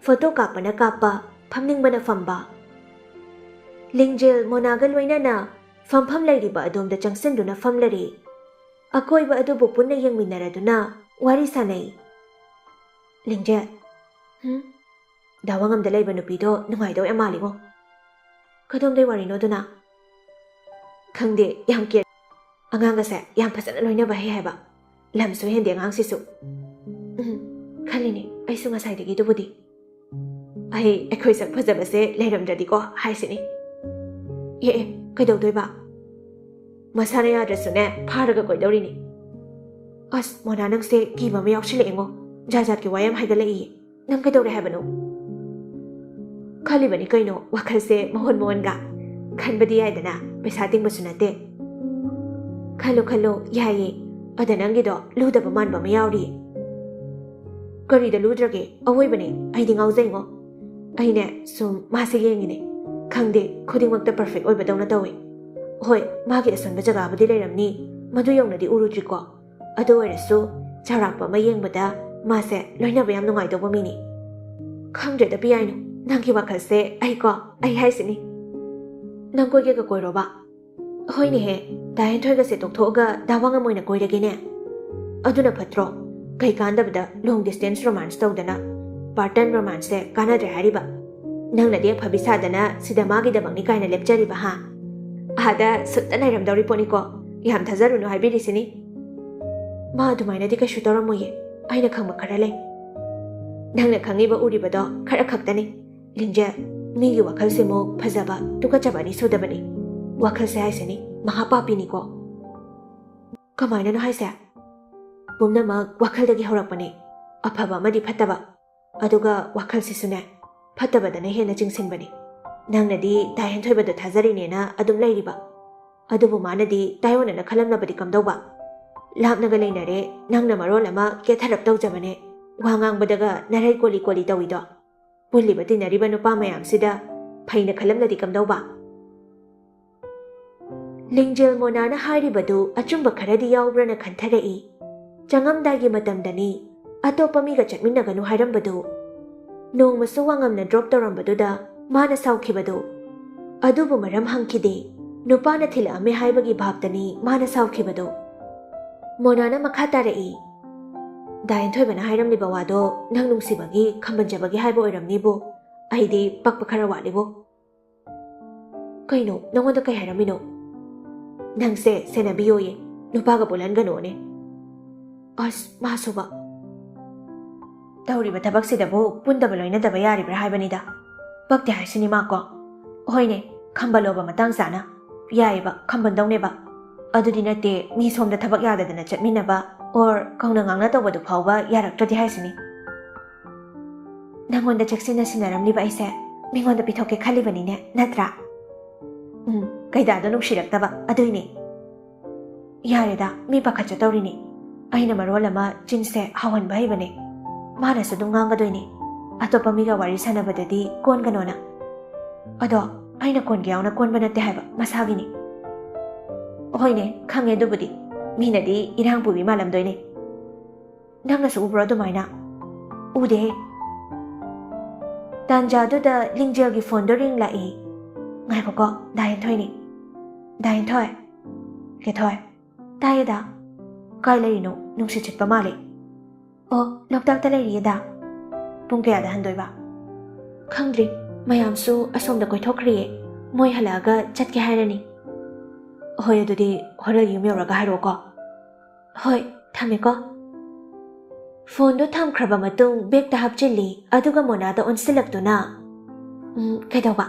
ꯐꯣꯇꯣ ꯀꯥꯞꯄꯅ ꯀꯥꯞꯄ, ꯐꯝꯅꯤꯡꯕꯅ ꯐꯝꯕ꯫ ꯂꯤꯡꯖꯦꯜ ꯃꯣꯅꯥꯒ ꯂꯣꯏꯅꯅ ꯐꯝꯐꯝ ꯂꯩꯔꯤꯕ ꯑꯗꯣꯝꯗ ꯆꯪꯁꯤꯟꯗꯨꯅ ꯐꯝꯂꯔꯦ꯫ ꯑꯀꯣꯏꯕ ꯑꯗꯨꯕꯨ ꯄꯨꯟꯅ ꯌꯦꯡꯃꯤꯟꯅꯔꯗꯨꯅ ꯋꯥꯔꯤ ꯁꯥꯅꯩ꯫ "ꯂꯤꯡꯖꯦꯜ, ꯍꯨꯝ? ꯗꯥ ꯋꯥꯉꯝꯗ ꯂꯩꯕ ꯅꯨꯄꯤꯗꯣ ꯅꯨꯡꯉꯥꯏꯗꯧ ꯌꯥꯝ ꯃꯥꯜꯂꯤꯉꯣ꯫ ꯀꯗꯣꯝꯗꯩ ꯋꯥꯔꯤꯅꯣ ꯑꯗꯨꯅ?" "ꯈꯪꯗꯦ, ꯌꯥꯝ ꯀꯦ-, ꯑꯉꯥꯡꯒꯁꯦ ꯌꯥꯝ ꯐꯖꯅ ꯂꯣꯏꯅꯕ ꯍꯩ ꯍꯥꯏꯕ꯫ ꯂꯝꯁꯨ ꯍꯦꯟꯗꯦ ꯑꯉꯥꯡꯁꯤꯁꯨ꯫" "ꯎꯝ, ꯈꯜꯂꯤꯅꯦ ꯑꯩꯁꯨ ꯉꯁꯥꯏꯗꯒꯤ ꯑꯗꯨꯕꯨꯗꯤ꯫ ꯑꯩ, ꯑꯩꯈꯣꯏ ꯁꯛ ꯐꯖꯕꯁꯦ ꯂꯩꯔꯝꯗ꯭ꯔꯗꯤꯀꯣ ꯍꯥꯏꯁꯤꯅꯤ꯫ ꯑꯦ, ꯑꯦ, ꯀꯩꯗꯧꯗꯣꯏꯕ? ꯃꯁꯥꯅ ꯌꯥꯗ꯭ꯔꯁꯨꯅꯦ, ꯐꯥꯔꯒ ꯀꯣꯏꯗꯧꯔꯤꯅꯤ꯫" "ꯑꯁ, ꯃꯣꯅꯥ, ꯅꯪꯁꯦ ꯀꯤꯕ ꯑꯃ ꯌꯥꯎꯁꯤꯜꯂꯛꯑꯦꯉꯣ꯫ ꯖꯥꯠ ꯖꯥꯠꯀꯤ ꯋꯥ ꯌꯥꯝ ꯍꯥꯏꯒꯠꯂꯛꯏ꯫ ꯅꯪ ꯀꯩꯗꯧꯔꯦ ꯍꯥꯏꯕꯅꯣ?" "ꯈꯜꯂꯤꯕꯅꯤ ꯀꯩꯅꯣ, ꯋꯥꯈꯜꯁꯦ ꯃꯑꯣꯟ ꯃꯑꯣꯟꯒ꯫ ꯈꯟꯕꯗꯤ ꯌꯥꯏꯗꯅ, ꯄꯩꯁꯥ ꯇꯤꯡꯕꯁꯨ ꯅꯠꯇꯦ꯫" "ꯈꯜꯂꯣ, ꯈꯜꯂꯣ, ꯌꯥꯏꯌꯦ꯫ ꯑꯗ ꯅꯪꯒꯤꯗꯣ ꯂꯨꯗꯕ ꯃꯥꯟꯕ ꯑꯃ ꯌꯥꯎꯔꯤꯌꯦ꯫" "ꯀꯔꯤꯗ ꯂꯨꯗ꯭ꯔꯒꯦ? ꯑꯋꯣꯏꯕꯅꯦ, ꯑꯩꯗꯤ ꯉꯥꯎꯖꯩꯉꯣ꯫ ꯑꯩꯅꯦ, ꯁꯨꯝ ꯃꯥꯁꯦ ꯌꯦꯡꯉꯤꯅꯦ꯫ ꯈꯪꯗꯦ, ꯈꯨꯗꯤꯡꯃꯛꯇ perfect ꯑꯣꯏꯕꯗꯧꯅ ꯇꯧꯋꯦ꯫ ꯍꯣꯏ, ꯃꯥꯒꯤ ꯑꯁꯣꯟꯕ ꯖꯒꯥꯕꯨꯗꯤ ꯂꯩꯔꯝꯅꯤ, ꯃꯗꯨ ꯌꯧꯅꯗꯤ ꯎꯔꯨꯗ꯭ꯔꯤꯀꯣ꯫ ꯑꯗꯨ ꯑꯣꯏꯔꯁꯨ, ꯆꯥꯎꯔꯥꯛꯄ ꯑꯃ ꯌꯦꯡꯕꯗ ꯃꯥꯁꯦ ꯂꯣꯏꯅꯕ ꯌꯥꯝ ꯅꯨꯡꯉꯥꯏꯗꯧꯕ ꯃꯤꯅꯤ꯫" "ꯈꯪꯗ꯭ꯔꯦꯗ ꯄꯤꯌꯥꯏꯅꯨ, ꯅꯪꯒꯤ ꯋꯥꯈꯜꯁꯦ ꯑꯩꯀꯣ, ꯑꯩ ꯍꯥꯏꯁꯤꯅꯤ꯫ ꯅꯪ ꯀꯣꯏꯒꯦꯒ ꯀꯣꯏꯔꯣꯕ?" ꯍꯣꯏꯅꯦꯍꯦ, ꯗꯥ ꯍꯦꯟꯊꯣꯏꯒꯁꯦ ꯇꯣꯛꯊꯣꯛꯑꯒ ꯗꯥ ꯋꯥꯉꯝ ꯑꯣꯏꯅ ꯀꯣꯏꯔꯒꯦꯅꯦ꯫ ꯑꯗꯨꯅ ꯐꯠꯇ꯭ꯔꯣ? ꯀꯩ ꯀꯥꯟꯗꯕꯗ long distance romance ꯇꯧꯗꯅ? Part time romance ꯁꯦ ꯀꯥꯟꯅꯗ꯭ꯔꯦ ꯍꯥꯏꯔꯤꯕ? ꯅꯪꯅꯗꯤ ꯑꯐꯕꯤ ꯁꯥꯗꯅ ꯁꯤꯗ ꯃꯥꯒꯤꯗꯃꯛꯅꯤ ꯀꯥꯏꯅ ꯂꯦꯞꯆꯔꯤꯕ, ꯍꯥ? ꯑꯥꯗ ꯁꯨꯠꯇ ꯅꯩꯔꯝꯗꯧꯔꯤ ꯄꯣꯠꯅꯤꯀꯣ, ꯌꯥꯝ ꯊꯥꯖꯔꯨꯅꯨ ꯍꯥꯏꯕꯤꯔꯤꯁꯤꯅꯤ꯫ ꯃꯥ ꯑꯗꯨꯃꯥꯏꯅꯗꯤ ꯀꯩꯁꯨ ꯇꯧꯔꯝꯃꯣꯏꯌꯦ, ꯑꯩꯅ ꯈꯪꯕ ꯈꯔ ꯂꯩ꯫ ꯅꯪꯅ ꯈꯪꯉꯤꯕ ꯎꯔꯤꯕꯗꯣ ꯈꯔ ꯈꯛꯇꯅꯤ꯫ ꯂꯤꯡꯖꯦꯜ, ꯃꯤꯒꯤ ꯋꯥꯈꯜꯁꯤꯃꯨꯛ ꯐꯖꯕ, ꯇꯨꯀꯠꯆꯕ ꯑꯅꯤ ꯁꯨꯗꯕꯅꯤ꯫ ꯋꯥꯈꯜꯁꯦ ꯍꯥꯏꯁꯤꯅꯤ, ꯃꯍꯥ ꯄꯥꯄꯤꯅꯤꯀꯣ꯫ ꯀꯃꯥꯏꯅꯅꯣ ꯍꯥꯏꯁꯦ? ꯄꯨꯝꯅꯃꯛ ꯋꯥꯈꯜꯗꯒꯤ ꯍꯧꯔꯛꯄꯅꯦ, ꯑꯐꯕ ꯑꯃꯗꯤ ꯐꯠꯇꯕ꯫ ꯑꯗꯨꯒ ꯋꯥꯈꯜꯁꯤꯁꯨꯅꯦ, ꯐꯠꯇꯕꯗꯅ ꯍꯦꯟꯅ ꯆꯤꯡꯁꯤꯟꯕꯅꯤ꯫ ꯅꯪꯅꯗꯤ ꯗꯥ ꯍꯦꯟꯊꯣꯏꯕꯗꯣ ꯊꯥꯖꯔꯤꯅꯦꯅ ꯑꯗꯨꯝ ꯂꯩꯔꯤꯕ꯫ ꯑꯗꯨꯕꯨ ꯃꯥꯅꯗꯤ ꯇꯥꯏꯑꯣꯟꯅꯅ ꯈꯜꯂꯝꯂꯕꯗꯤ ꯀꯝꯗꯧꯕ? ꯂꯥꯞꯅꯒ ꯂꯩꯅꯔꯦ, ꯅꯪꯅ ꯃꯔꯣꯜ ꯑꯃ ꯀꯦꯊꯔꯞ ꯇꯧꯖꯕꯅꯦ, ꯋꯥ ꯉꯥꯡꯕꯗꯒ ꯅꯔꯩ ꯀꯣꯜꯂꯤ ꯀꯣꯜꯂꯤ ꯇꯧꯏꯗꯣ꯫ ꯄꯨꯜꯂꯤꯕ ꯇꯤꯟꯅꯔꯤꯕ ꯅꯨꯄꯥ ꯃꯌꯥꯝꯁꯤꯗ ꯐꯩꯅ ꯈꯜꯂꯝꯂꯗꯤ ꯀꯝꯗꯧꯕ? ꯂꯤꯡꯖꯦꯜ ꯃꯣꯅꯥꯅ ꯍꯥꯏꯔꯤꯕꯗꯨ ꯑꯆꯨꯝꯕ ꯈꯔꯗꯤ ꯌꯥꯎꯕ꯭ꯔꯅ ꯈꯟꯊꯔꯛꯏ꯫ ꯆꯪꯉꯝꯗꯥꯏꯒꯤ ꯃꯇꯝꯗꯅꯤ ꯑꯇꯣꯞꯄ ꯃꯤꯒ ꯆꯠꯃꯤꯟꯅꯒꯅꯨ ꯍꯥꯏꯔꯝꯕꯗꯨ꯫ ꯅꯣꯡꯃꯁꯨ ꯋꯥꯉꯝꯅ drop ꯇꯧꯔꯝꯕꯗꯨꯗ ꯃꯥꯅ ꯁꯥꯎꯈꯤꯕꯗꯨ꯫ ꯑꯗꯨꯕꯨ ꯃꯔꯝ ꯍꯪꯈꯤꯗꯦ꯫ ꯅꯨꯄꯥꯅ ꯊꯤꯜꯂꯛꯑꯝꯃꯦ ꯍꯥꯏꯕꯒꯤ ꯚꯥꯞꯇꯅꯤ ꯃꯥꯅ ꯁꯥꯎꯈꯤꯕꯗꯨ꯫ ꯃꯣꯅꯥꯅ ꯃꯈꯥ ꯇꯥꯔꯛꯏ, "ꯗꯥ ꯍꯦꯟꯊꯣꯏꯕꯅ ꯍꯥꯏꯔꯝꯂꯤꯕ ꯋꯥꯗꯣ ꯅꯪ ꯅꯨꯡꯁꯤꯕꯒꯤ, ꯈꯝꯕꯟꯖꯕꯒꯤ ꯍꯥꯏꯕ ꯑꯣꯏꯔꯝꯅꯤꯕꯨ꯫ ꯑꯩꯗꯤ ꯄꯛꯄ ꯈꯔ ꯋꯥꯠꯂꯤꯕꯨ"꯫ "ꯀꯩꯅꯣ? ꯅꯉꯣꯟꯗ ꯀꯩ ꯍꯥꯏꯔꯝꯃꯤꯅꯣ?" "ꯅꯪꯁꯦ ꯁꯦꯟꯅꯕꯤꯌꯣꯌꯦ, ꯅꯨꯄꯥꯒ ꯄꯨꯜꯍꯟꯒꯅꯣꯅꯦ"꯫ ꯑꯁ, ꯃꯥꯁꯨꯕ꯫ ꯇꯧꯔꯤꯕ ꯊꯕꯛꯁꯤꯗꯕꯨ ꯄꯨꯟꯗꯕ ꯂꯣꯏꯅꯗꯕ ꯌꯥꯔꯤꯕ꯭ꯔꯥ ꯍꯥꯏꯕꯅꯤꯗ꯫ ꯄꯛꯇꯦ ꯍꯥꯏꯁꯤꯅꯤ ꯃꯥ ꯀꯣ꯫ ꯍꯣꯏꯅꯦ, ꯈꯝꯕꯜꯂꯣꯕ ꯃꯇꯥꯡ ꯆꯥꯅ꯫ ꯌꯥꯏꯌꯦꯕ, ꯈꯝꯕꯟꯗꯧꯅꯦꯕ꯫ ꯑꯗꯨꯗꯤ ꯅꯠꯇꯦ, ꯃꯤ ꯁꯣꯝꯗ ꯊꯕꯛ ꯌꯥꯗꯗꯅ ꯆꯠꯃꯤꯟꯅꯕ, or ꯀꯧꯅ ꯉꯥꯡꯅ ꯇꯧꯕꯗꯨ ꯐꯥꯎꯕ ꯌꯥꯔꯛꯇ꯭ꯔꯗꯤ ꯍꯥꯏꯁꯤꯅꯤ꯫ ꯅꯪꯉꯣꯟꯗ ꯆꯦꯛꯁꯤꯟꯅ ꯁꯤꯟꯅꯔꯝꯂꯤꯕ ꯑꯩꯁꯦ ꯃꯤꯉꯣꯟꯗ ꯄꯤꯊꯣꯛꯀꯦ ꯈꯜꯂꯤꯕꯅꯤꯅꯦ, ꯅꯠꯇ꯭ꯔꯥ? ꯎꯝ, ꯀꯩꯗꯥꯗꯣ ꯅꯨꯡꯁꯤꯔꯛꯇꯕ, ꯑꯗꯨꯏꯅꯦ꯫ ꯌꯥꯔꯦꯗ, ꯃꯤ ꯄꯥꯈꯠꯆꯗꯧꯔꯤꯅꯤ꯫ ꯑꯩꯅ ꯃꯔꯣꯜ ꯑꯃ ꯆꯤꯟꯁꯦ ꯍꯥꯎꯍꯟꯕ ꯍꯩꯕꯅꯦ꯫ ꯃꯥꯅꯁꯨ ꯑꯗꯨꯝ ꯉꯥꯡꯒꯗꯣꯏꯅꯤ꯫ ꯑꯇꯣꯞꯄ ꯃꯤꯒ ꯋꯥꯔꯤ ꯁꯥꯟꯅꯕꯗꯗꯤ ꯀꯣꯟꯒꯅꯣꯅ꯫ ꯑꯗꯣ ꯑꯩꯅ ꯀꯣꯟꯒꯦ ꯌꯥꯎꯅ ꯀꯣꯟꯕ ꯅꯠꯇꯦ ꯍꯥꯏꯕ, ꯃꯁꯥꯒꯤꯅꯤ꯫ ꯍꯣꯏꯅꯦ, ꯈꯪꯉꯦ ꯑꯗꯨꯕꯨꯗꯤ꯫ ꯃꯤꯅꯗꯤ ꯏꯔꯥꯡ ꯄꯨꯕꯤ ꯃꯥꯜꯂꯝꯗꯣꯏꯅꯦ꯫ ꯅꯪꯅꯁꯨ ꯎꯕ꯭ꯔꯣ ꯑꯗꯨꯃꯥꯏꯅ? ꯎꯗꯦ꯫ ꯇꯥꯟꯖꯥꯗꯨꯗ ꯂꯤꯡꯖꯦꯜꯒꯤ ꯐꯣꯟꯗꯣ ꯔꯤꯡ ꯂꯥꯛꯏ꯫ ꯉꯥꯏꯈꯣꯀꯣ, ꯗꯥ ꯍꯦꯟꯊꯣꯏꯅꯤ꯫ ꯗꯥ ꯍꯦꯟꯊꯣꯏ꯫ ꯍꯦꯊꯣꯏ꯫ ꯇꯥꯏꯌꯦ ꯗꯥ꯫ ꯀꯥꯏ ꯂꯩꯔꯤꯅꯣ? ꯅꯨꯡꯁꯤꯠ ꯁꯤꯠꯄ ꯃꯥꯜꯂꯦ꯫ ꯑꯣ, ꯂꯣꯛꯇꯥꯛꯇ ꯂꯩꯔꯤꯌꯦ ꯗꯥ꯫ ꯄꯨꯡ ꯀꯌꯥꯗ ꯍꯟꯗꯣꯏꯕ? ꯈꯪꯗ꯭ꯔꯤ꯫ ꯃꯌꯥꯝꯁꯨ ꯑꯁꯣꯝꯗ ꯀꯣꯏꯊꯣꯛꯈ꯭ꯔꯤꯌꯦ꯫ ꯃꯣꯏ ꯍꯜꯂꯛꯑꯒ ꯆꯠꯀꯦ ꯍꯥꯏꯔꯅꯤ꯫ ꯍꯣꯏ, ꯑꯗꯨꯗꯤ ꯍꯣꯔꯦꯟ ꯌꯨꯝ ꯌꯧꯔꯒ ꯍꯥꯏꯔꯛꯑꯣꯀꯣ꯫ ꯍꯣꯏ, ꯊꯝꯃꯦꯀꯣ꯫ ꯐꯣꯟꯗꯣ ꯊꯝꯈ꯭ꯔꯕ ꯃꯇꯨꯡ ꯕꯦꯒꯇ ꯍꯥꯞꯆꯤꯜꯂꯤ, ꯑꯗꯨꯒ ꯃꯣꯅꯥꯗ ꯑꯣꯟꯁꯤꯜꯂꯛꯇꯨꯅ, "ꯎꯝ, ꯀꯩꯗꯧꯕ?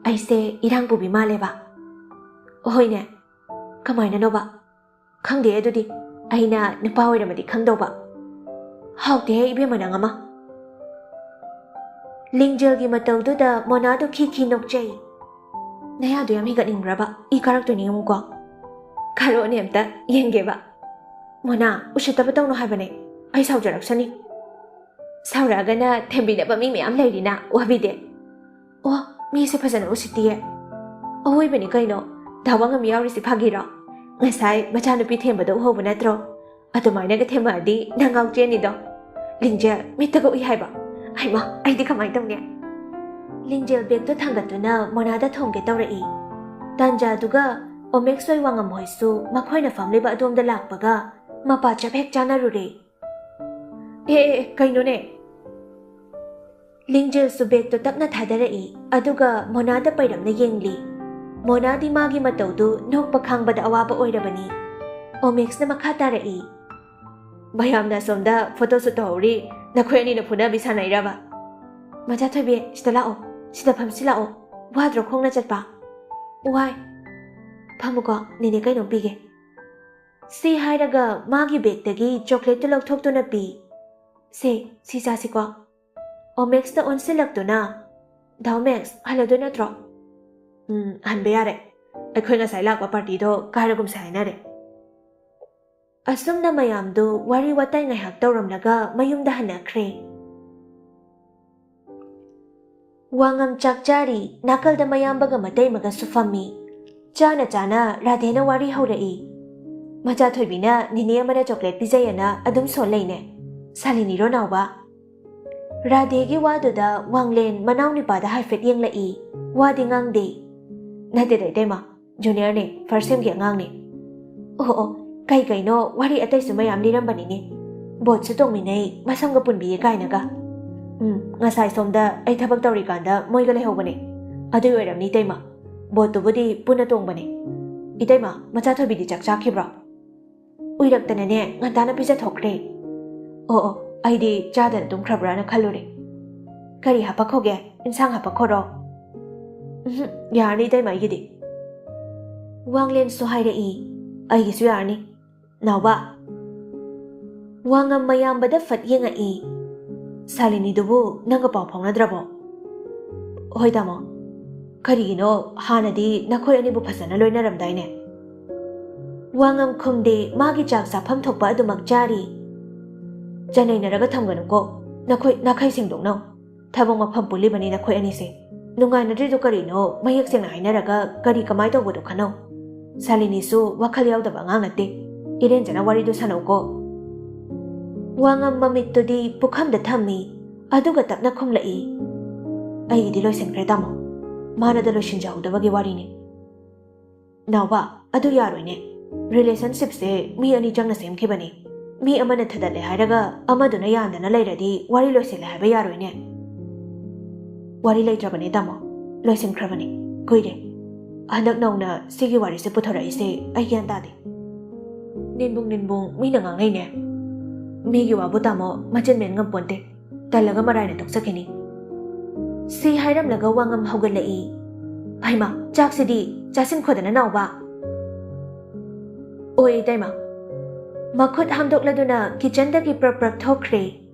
ꯑꯩꯁꯦ ꯏꯔꯥꯡ ꯄꯨꯕꯤ ꯃꯥꯜꯂꯦꯕ?" "ꯍꯣꯏꯅꯦ꯫ ꯀꯃꯥꯏꯅꯅꯣꯕ?" "ꯈꯪꯗꯦ ꯑꯗꯨꯗꯤ꯫ ꯑꯩꯅ ꯅꯨꯄꯥ ꯑꯣꯏꯔꯝꯃꯗꯤ ꯈꯪꯗꯧꯕ꯫ ꯍꯥꯎꯇꯦꯍꯦ ꯏꯕꯦꯝꯃ ꯅꯪ ꯑꯃ꯫" ꯂꯤꯡꯖꯦꯜꯒꯤ ꯃꯇꯧꯗꯨꯗ ꯃꯣꯅꯥꯗꯨ ꯈꯤ ꯈꯤ ꯅꯣꯛꯆꯩ꯫ "ꯅꯌꯥꯗꯨ ꯌꯥꯝ ꯍꯤꯒꯠꯅꯤꯡꯕ꯭ꯔꯕ? ꯏ ꯀꯥꯔꯛꯇꯣꯏꯅꯤ ꯌꯦꯡꯉꯨꯀꯣ꯫ ꯀꯥꯔꯛꯑꯣꯅꯦ ꯑꯝꯇ ꯌꯦꯡꯒꯦꯕ꯫ ꯃꯣꯅꯥ, ꯎꯁꯤꯠꯇꯕ ꯇꯧꯅꯨ ꯍꯥꯏꯕꯅꯦ꯫ ꯑꯩ ꯁꯥꯎꯖꯔꯛꯁꯅꯤ꯫" "ꯁꯥꯎꯔꯛꯑꯒꯅ ꯊꯦꯝꯕꯤꯅꯕ ꯃꯤ ꯃꯌꯥꯝ ꯂꯩꯔꯤꯅ, ꯋꯥꯕꯤꯗꯦ꯫" "ꯑꯣ, ꯃꯤꯁꯦ ꯐꯖꯅ ꯎꯁꯤꯠꯇꯤꯌꯦ꯫ ꯑꯋꯣꯏꯕꯅꯤ ꯀꯩꯅꯣ, ꯗꯥ ꯋꯥꯉꯝ ꯌꯥꯎꯔꯤꯁꯤ ꯐꯥꯒꯤꯔꯣ? ꯉꯁꯥꯏ ꯃꯆꯥꯅꯨꯄꯤ ꯊꯦꯝꯕꯗ ꯎꯍꯧꯕ ꯅꯠꯇ꯭ꯔꯣ? ꯑꯗꯨꯃꯥꯏꯅꯒ ꯊꯦꯝꯃꯛꯑꯗꯤ ꯅꯪ ꯉꯥꯎ ꯆꯦꯟꯅꯤꯗꯣ꯫ ꯂꯤꯡꯖꯦꯜ, ꯃꯤꯠꯇꯒ ꯎꯏ ꯍꯥꯏꯕ꯫ ꯍꯩꯃꯥ, ꯑꯩꯗꯤ ꯀꯃꯥꯏꯅ ꯇꯧꯅꯤ?" ꯂꯤꯡꯖꯦꯜ ꯕꯦꯒꯇꯣ ꯊꯥꯡꯒꯠꯇꯨꯅ ꯃꯣꯅꯥꯗ ꯊꯣꯝꯒꯦ ꯇꯧꯔꯛꯏ꯫ ꯇꯥꯟꯖꯥꯗꯨꯒ ꯑꯣꯃꯦꯛꯁ ꯍꯣꯏ ꯋꯥꯉꯝ ꯍꯣꯏꯁꯨ ꯃꯈꯣꯏꯅ ꯐꯝꯂꯤꯕ ꯑꯗꯣꯝꯗ ꯂꯥꯛꯄꯒ ꯃꯄꯥ ꯆꯞ ꯍꯦꯛ ꯆꯥꯅꯔꯨꯔꯦ꯫ "ꯑꯦ, ꯑꯦ, ꯑꯦ, ꯀꯩꯅꯣꯅꯦ?" ꯂꯤꯡꯖꯦꯜꯁꯨ ꯕꯦꯒꯇꯣ ꯇꯞꯅ ꯊꯥꯗꯔꯛꯏ, ꯑꯗꯨꯒ ꯃꯣꯅꯥꯗ ꯄꯩꯔꯞꯅ ꯌꯦꯡꯂꯤ꯫ ꯃꯣꯅꯥꯗꯤ ꯃꯥꯒꯤ ꯃꯇꯧꯗꯨ ꯅꯣꯛꯄ ꯈꯥꯡꯕꯗ ꯑꯋꯥꯕ ꯑꯣꯏꯔꯕꯅꯤ꯫ ꯑꯣꯃꯦꯛꯁꯅ ꯃꯈꯥ ꯇꯥꯔꯛꯏ꯫ "ꯃꯌꯥꯝꯅ ꯑꯁꯣꯝꯗ ꯐꯣꯇꯣ ꯁꯨꯠ ꯇꯧꯍꯧꯔꯤ, ꯅꯈꯣꯏ ꯑꯅꯤꯅ ꯐꯨꯅꯕꯤ ꯁꯥꯟꯅꯩꯔꯕ? ꯃꯆꯥ ꯊꯣꯏꯕꯤ, ꯁꯤꯗ ꯂꯥꯛꯑꯣ, ꯁꯤꯗ ꯐꯝꯁꯤ ꯂꯥꯛꯑꯣ꯫ ꯋꯥꯗ꯭ꯔꯣ ꯈꯣꯡꯅ ꯆꯠꯄ?" "ꯋꯥꯏ꯫ ꯐꯝꯃꯨꯀꯣ, ꯅꯦꯅꯦ ꯀꯩꯅꯣꯝ ꯄꯤꯒꯦ꯫" ꯁꯤ ꯍꯥꯏꯔꯒ ꯃꯥꯒꯤ ꯕꯦꯒꯇꯒꯤ ꯆꯣꯀ꯭ꯂꯦꯠꯇꯨ ꯂꯧꯊꯣꯛꯇꯨꯅ ꯄꯤ꯫ "ꯁꯦ, ꯁꯤ ꯆꯥꯁꯤꯀꯣ꯫" ꯑꯣꯃꯦꯛꯁꯇ ꯑꯣꯟꯁꯤꯜꯂꯛꯇꯨꯅ, "ꯗꯥ ꯑꯣꯃꯦꯛꯁ, ꯍꯜꯂꯗꯣꯏ ꯅꯠꯇ꯭ꯔꯣ?" "ꯎꯝ, ꯍꯟꯕ ꯌꯥꯔꯦ꯫ ꯑꯩꯈꯣꯏ ꯉꯁꯥꯏ ꯂꯥꯛꯄ ꯄꯥꯔꯇꯤꯗꯣ ꯀꯥꯏꯔꯒꯨꯝꯁꯦ ꯍꯥꯏꯅꯔꯦ꯫" ꯑꯁꯨꯝꯅ ꯃꯌꯥꯝꯗꯨ ꯋꯥꯔꯤ ꯋꯥꯇꯥꯏ ꯉꯥꯏꯍꯥꯛ ꯇꯧꯔꯝꯂꯒ ꯃꯌꯨꯝꯗ ꯍꯟꯅꯈ꯭ꯔꯦ꯫ ꯋꯥꯉꯝ ꯆꯥꯛ ꯆꯥꯔꯤ, ꯅꯥꯀꯜꯗ ꯃꯌꯥꯝꯕꯒ ꯃꯇꯩꯃꯒꯁꯨ ꯐꯝꯃꯤ꯫ ꯆꯥꯅ ꯆꯥꯅ ꯔꯥꯙꯦꯅ ꯋꯥꯔꯤ ꯍꯧꯔꯛꯏ꯫ ꯃꯆꯥ ꯊꯣꯏꯕꯤꯅ ꯅꯤꯅꯦ ꯑꯃꯅ ꯆꯣꯀ꯭ꯂꯦꯠ ꯄꯤꯖꯩꯌꯦꯅ ꯑꯗꯨꯝ ꯁꯣꯜꯂꯩꯅꯦ꯫ ꯁꯥꯂꯤꯅꯤꯔꯣ ꯅꯥꯎꯕ? ꯔꯥꯙꯦꯒꯤ ꯋꯥꯗꯨꯗ ꯋꯥꯡꯂꯦꯟ ꯃꯅꯥꯎ ꯅꯤꯄꯥꯗ ꯍꯥꯏꯐꯦꯠ ꯌꯦꯡꯂꯛꯏ꯫ ꯋꯥꯗꯤ ꯉꯥꯡꯗꯦ꯫ "ꯅꯠꯇꯦꯗ ꯏꯇꯩꯃ, ꯖꯨꯅꯤꯌꯔꯅꯦ, ꯐꯥꯔꯁ ꯁꯦꯝꯒꯤ ꯑꯉꯥꯡꯅꯦ꯫ ꯑꯣ ꯑꯣ, ꯀꯩ ꯀꯩꯅꯣ ꯋꯥꯔꯤ ꯑꯇꯩꯁꯨ ꯃꯌꯥꯝ ꯂꯤꯔꯝꯕꯅꯤꯅꯦ꯫ ꯕꯣꯠꯁꯨ ꯇꯣꯡꯃꯤꯟꯅꯩ, ꯃꯁꯝꯒ ꯄꯨꯟꯕꯤꯌꯦ ꯀꯥꯏꯅꯒ꯫ ꯎꯝ, ꯉꯁꯥꯏ ꯁꯣꯝꯗ ꯑꯩ ꯊꯕꯛ ꯇꯧꯔꯤꯀꯥꯟꯗ ꯃꯣꯏꯒ ꯂꯩꯍꯧꯕꯅꯦ꯫ ꯑꯗꯨꯏ ꯑꯣꯏꯔꯝꯅꯤ ꯏꯇꯩꯃ꯫ ꯕꯣꯠꯇꯨꯕꯨꯗꯤ ꯄꯨꯟꯅ ꯇꯣꯡꯕꯅꯦ꯫ ꯏꯇꯩꯃ, ꯃꯆꯥ ꯊꯣꯏꯕꯤꯗꯤ ꯆꯥꯛ ꯆꯥꯈꯤꯕ꯭ꯔꯣ? ꯎꯏꯔꯛꯇꯅꯅꯦ, ꯉꯟꯇꯥꯅ ꯄꯤꯖꯊꯣꯛꯈ꯭ꯔꯦ꯫ ꯑꯣ ꯑꯣ, ꯑꯩꯗꯤ ꯆꯥꯗꯅ ꯇꯨꯝꯈ꯭ꯔꯕ꯭ꯔꯥꯅ ꯈꯜꯂꯨꯔꯦ꯫ ꯀꯔꯤ ꯍꯥꯄꯛꯈꯣꯒꯦ? ꯏꯟꯁꯥꯡ ꯍꯥꯄꯛꯈꯣꯔꯣ? ꯎꯝꯍꯨꯝ, ꯌꯥꯔꯅꯤ ꯏꯇꯩꯃ ꯑꯩꯒꯤꯗꯤ꯫ ꯋꯥꯡꯂꯦꯟꯁꯨ ꯍꯥꯏꯔꯛꯏ, ꯑꯩꯒꯤꯁꯨ ꯌꯥꯔꯅꯤ꯫ ꯅꯥꯎꯕ꯫ ꯋꯥꯉꯝ ꯃꯌꯥꯝꯕꯗ ꯐꯠ ꯌꯦꯡꯉꯛꯏ꯫ ꯁꯥꯂꯤꯅꯤꯗꯨꯕꯨ ꯅꯪꯒ ꯄꯥꯎ ꯐꯥꯎꯅꯗ꯭ꯔꯕꯣ? ꯍꯣꯏ ꯇꯥꯃꯣ꯫ ꯀꯔꯤꯒꯤꯅꯣ, ꯍꯥꯟꯅꯗꯤ ꯅꯈꯣꯏ ꯑꯅꯤꯕꯨ ꯐꯖꯅ ꯂꯣꯏꯅꯔꯝꯗꯥꯏꯅꯦ? ꯋꯥꯉꯝ ꯈꯨꯝꯗꯦ, ꯃꯥꯒꯤ ꯆꯥꯛ ꯆꯥꯐꯝ ꯊꯣꯛꯄ ꯑꯗꯨꯃꯛ ꯆꯥꯔꯤ꯫ ꯆꯅꯩꯅꯔꯒ ꯊꯝꯒꯅꯨꯀꯣ, ꯅꯈꯣꯏ ꯅꯥꯈꯩ ꯁꯦꯡꯗꯣꯛꯅꯧ꯫ ꯊꯕꯛ ꯃꯐꯝ ꯄꯨꯜꯂꯤꯕꯅꯤ ꯅꯈꯣꯏ ꯑꯅꯤꯁꯦ꯫ ꯅꯨꯡꯉꯥꯏꯅꯗ꯭ꯔꯤꯗꯨ ꯀꯔꯤꯅꯣ? ꯃꯌꯦꯛ ꯁꯦꯡꯅ ꯍꯥꯏꯅꯔꯒ ꯀꯔꯤ ꯀꯃꯥꯏ ꯇꯧꯕꯗꯣ ꯈꯟꯅꯧ꯫ ꯁꯥꯂꯤꯅꯤꯁꯨ ꯋꯥꯈꯜ ꯌꯥꯎꯗꯕ ꯑꯉꯥꯡ ꯅꯠꯇꯦ꯫ ꯏꯔꯦꯟꯖꯅ ꯋꯥꯔꯤꯗꯨ ꯁꯥꯟꯅꯧꯀꯣ꯫ ꯋꯥꯉꯝ ꯃꯃꯤꯠꯇꯨꯗꯤ ꯄꯨꯈꯝꯗ ꯊꯝꯃꯤ, ꯑꯗꯨꯒ ꯇꯞꯅ ꯈꯨꯝꯂꯛꯏ, "ꯑꯩꯒꯤꯗꯤ ꯂꯣꯏꯁꯤꯟꯈ꯭ꯔꯦ ꯇꯥꯃꯣ꯫ ꯃꯥꯅꯗ ꯂꯣꯏꯁꯤꯟꯖꯍꯧꯗꯕꯒꯤ ꯋꯥꯔꯤꯅꯤ꯫" ꯅꯥꯎꯕ, ꯑꯗꯨ ꯌꯥꯔꯣꯏꯅꯦ꯫ ꯔꯤꯂꯦꯁꯟꯁꯤꯞꯁꯦ ꯃꯤ ꯑꯅꯤ ꯆꯪꯅ ꯁꯦꯝꯈꯤꯕꯅꯤ꯫ ꯃꯤ ꯑꯃꯅ ꯊꯗꯠꯂꯦ ꯍꯥꯏꯔꯒ ꯑꯃꯗꯨꯅ ꯌꯥꯟꯗꯅ ꯂꯩꯔꯗꯤ ꯋꯥꯔꯤ ꯂꯣꯏꯁꯤꯜꯂꯦ ꯍꯥꯏꯕ ꯌꯥꯔꯣꯏꯅꯦ꯫ ꯋꯥꯔꯤ ꯂꯩꯇ꯭ꯔꯕꯅꯦ ꯇꯥꯃꯣ, ꯂꯣꯏꯁꯤꯟꯈ꯭ꯔꯕꯅꯤ ꯀꯨꯏꯔꯦ꯫ ꯍꯟꯗꯛ ꯅꯧꯅ ꯁꯤꯒꯤ ꯋꯥꯔꯤꯁꯦ ꯄꯨꯊꯣꯔꯛꯏꯁꯦ ꯑꯩ ꯒ꯭ꯌꯥꯟ ꯇꯥꯗꯦ꯫ ꯅꯤꯟꯕꯨꯡ ꯅꯤꯟꯕꯨꯡ ꯃꯤꯅ ꯉꯥꯡꯅꯩꯅꯦ꯫ ꯃꯤꯒꯤ ꯋꯥꯕꯨ ꯇꯥꯃꯣ ꯃꯆꯤꯟ ꯃꯦꯟ ꯉꯝꯄꯣꯟꯇꯦ꯫ ꯇꯜꯂꯒ ꯃꯔꯥꯏꯅ ꯇꯣꯛꯆꯈꯤꯅꯤ꯫ ꯁꯤ ꯍꯥꯏꯔꯝꯂꯒ ꯋꯥꯉꯝ ꯍꯧꯒꯠꯂꯛꯏ꯫ ꯍꯩꯃꯥ, ꯆꯥꯛꯁꯤꯗꯤ ꯆꯥꯁꯤꯟꯈꯣꯗꯅ ꯅꯥꯎꯕ꯫ ꯑꯣꯏ ꯏꯇꯩꯃ꯫ ꯃꯈꯨꯠ ꯍꯥꯝꯗꯣꯛꯂꯗꯨꯅ ꯀꯤꯆꯟꯗꯒꯤ ꯄ꯭ꯔꯞ ꯄ꯭ꯔꯞ ꯊꯣꯛꯈ꯭ꯔꯦ꯫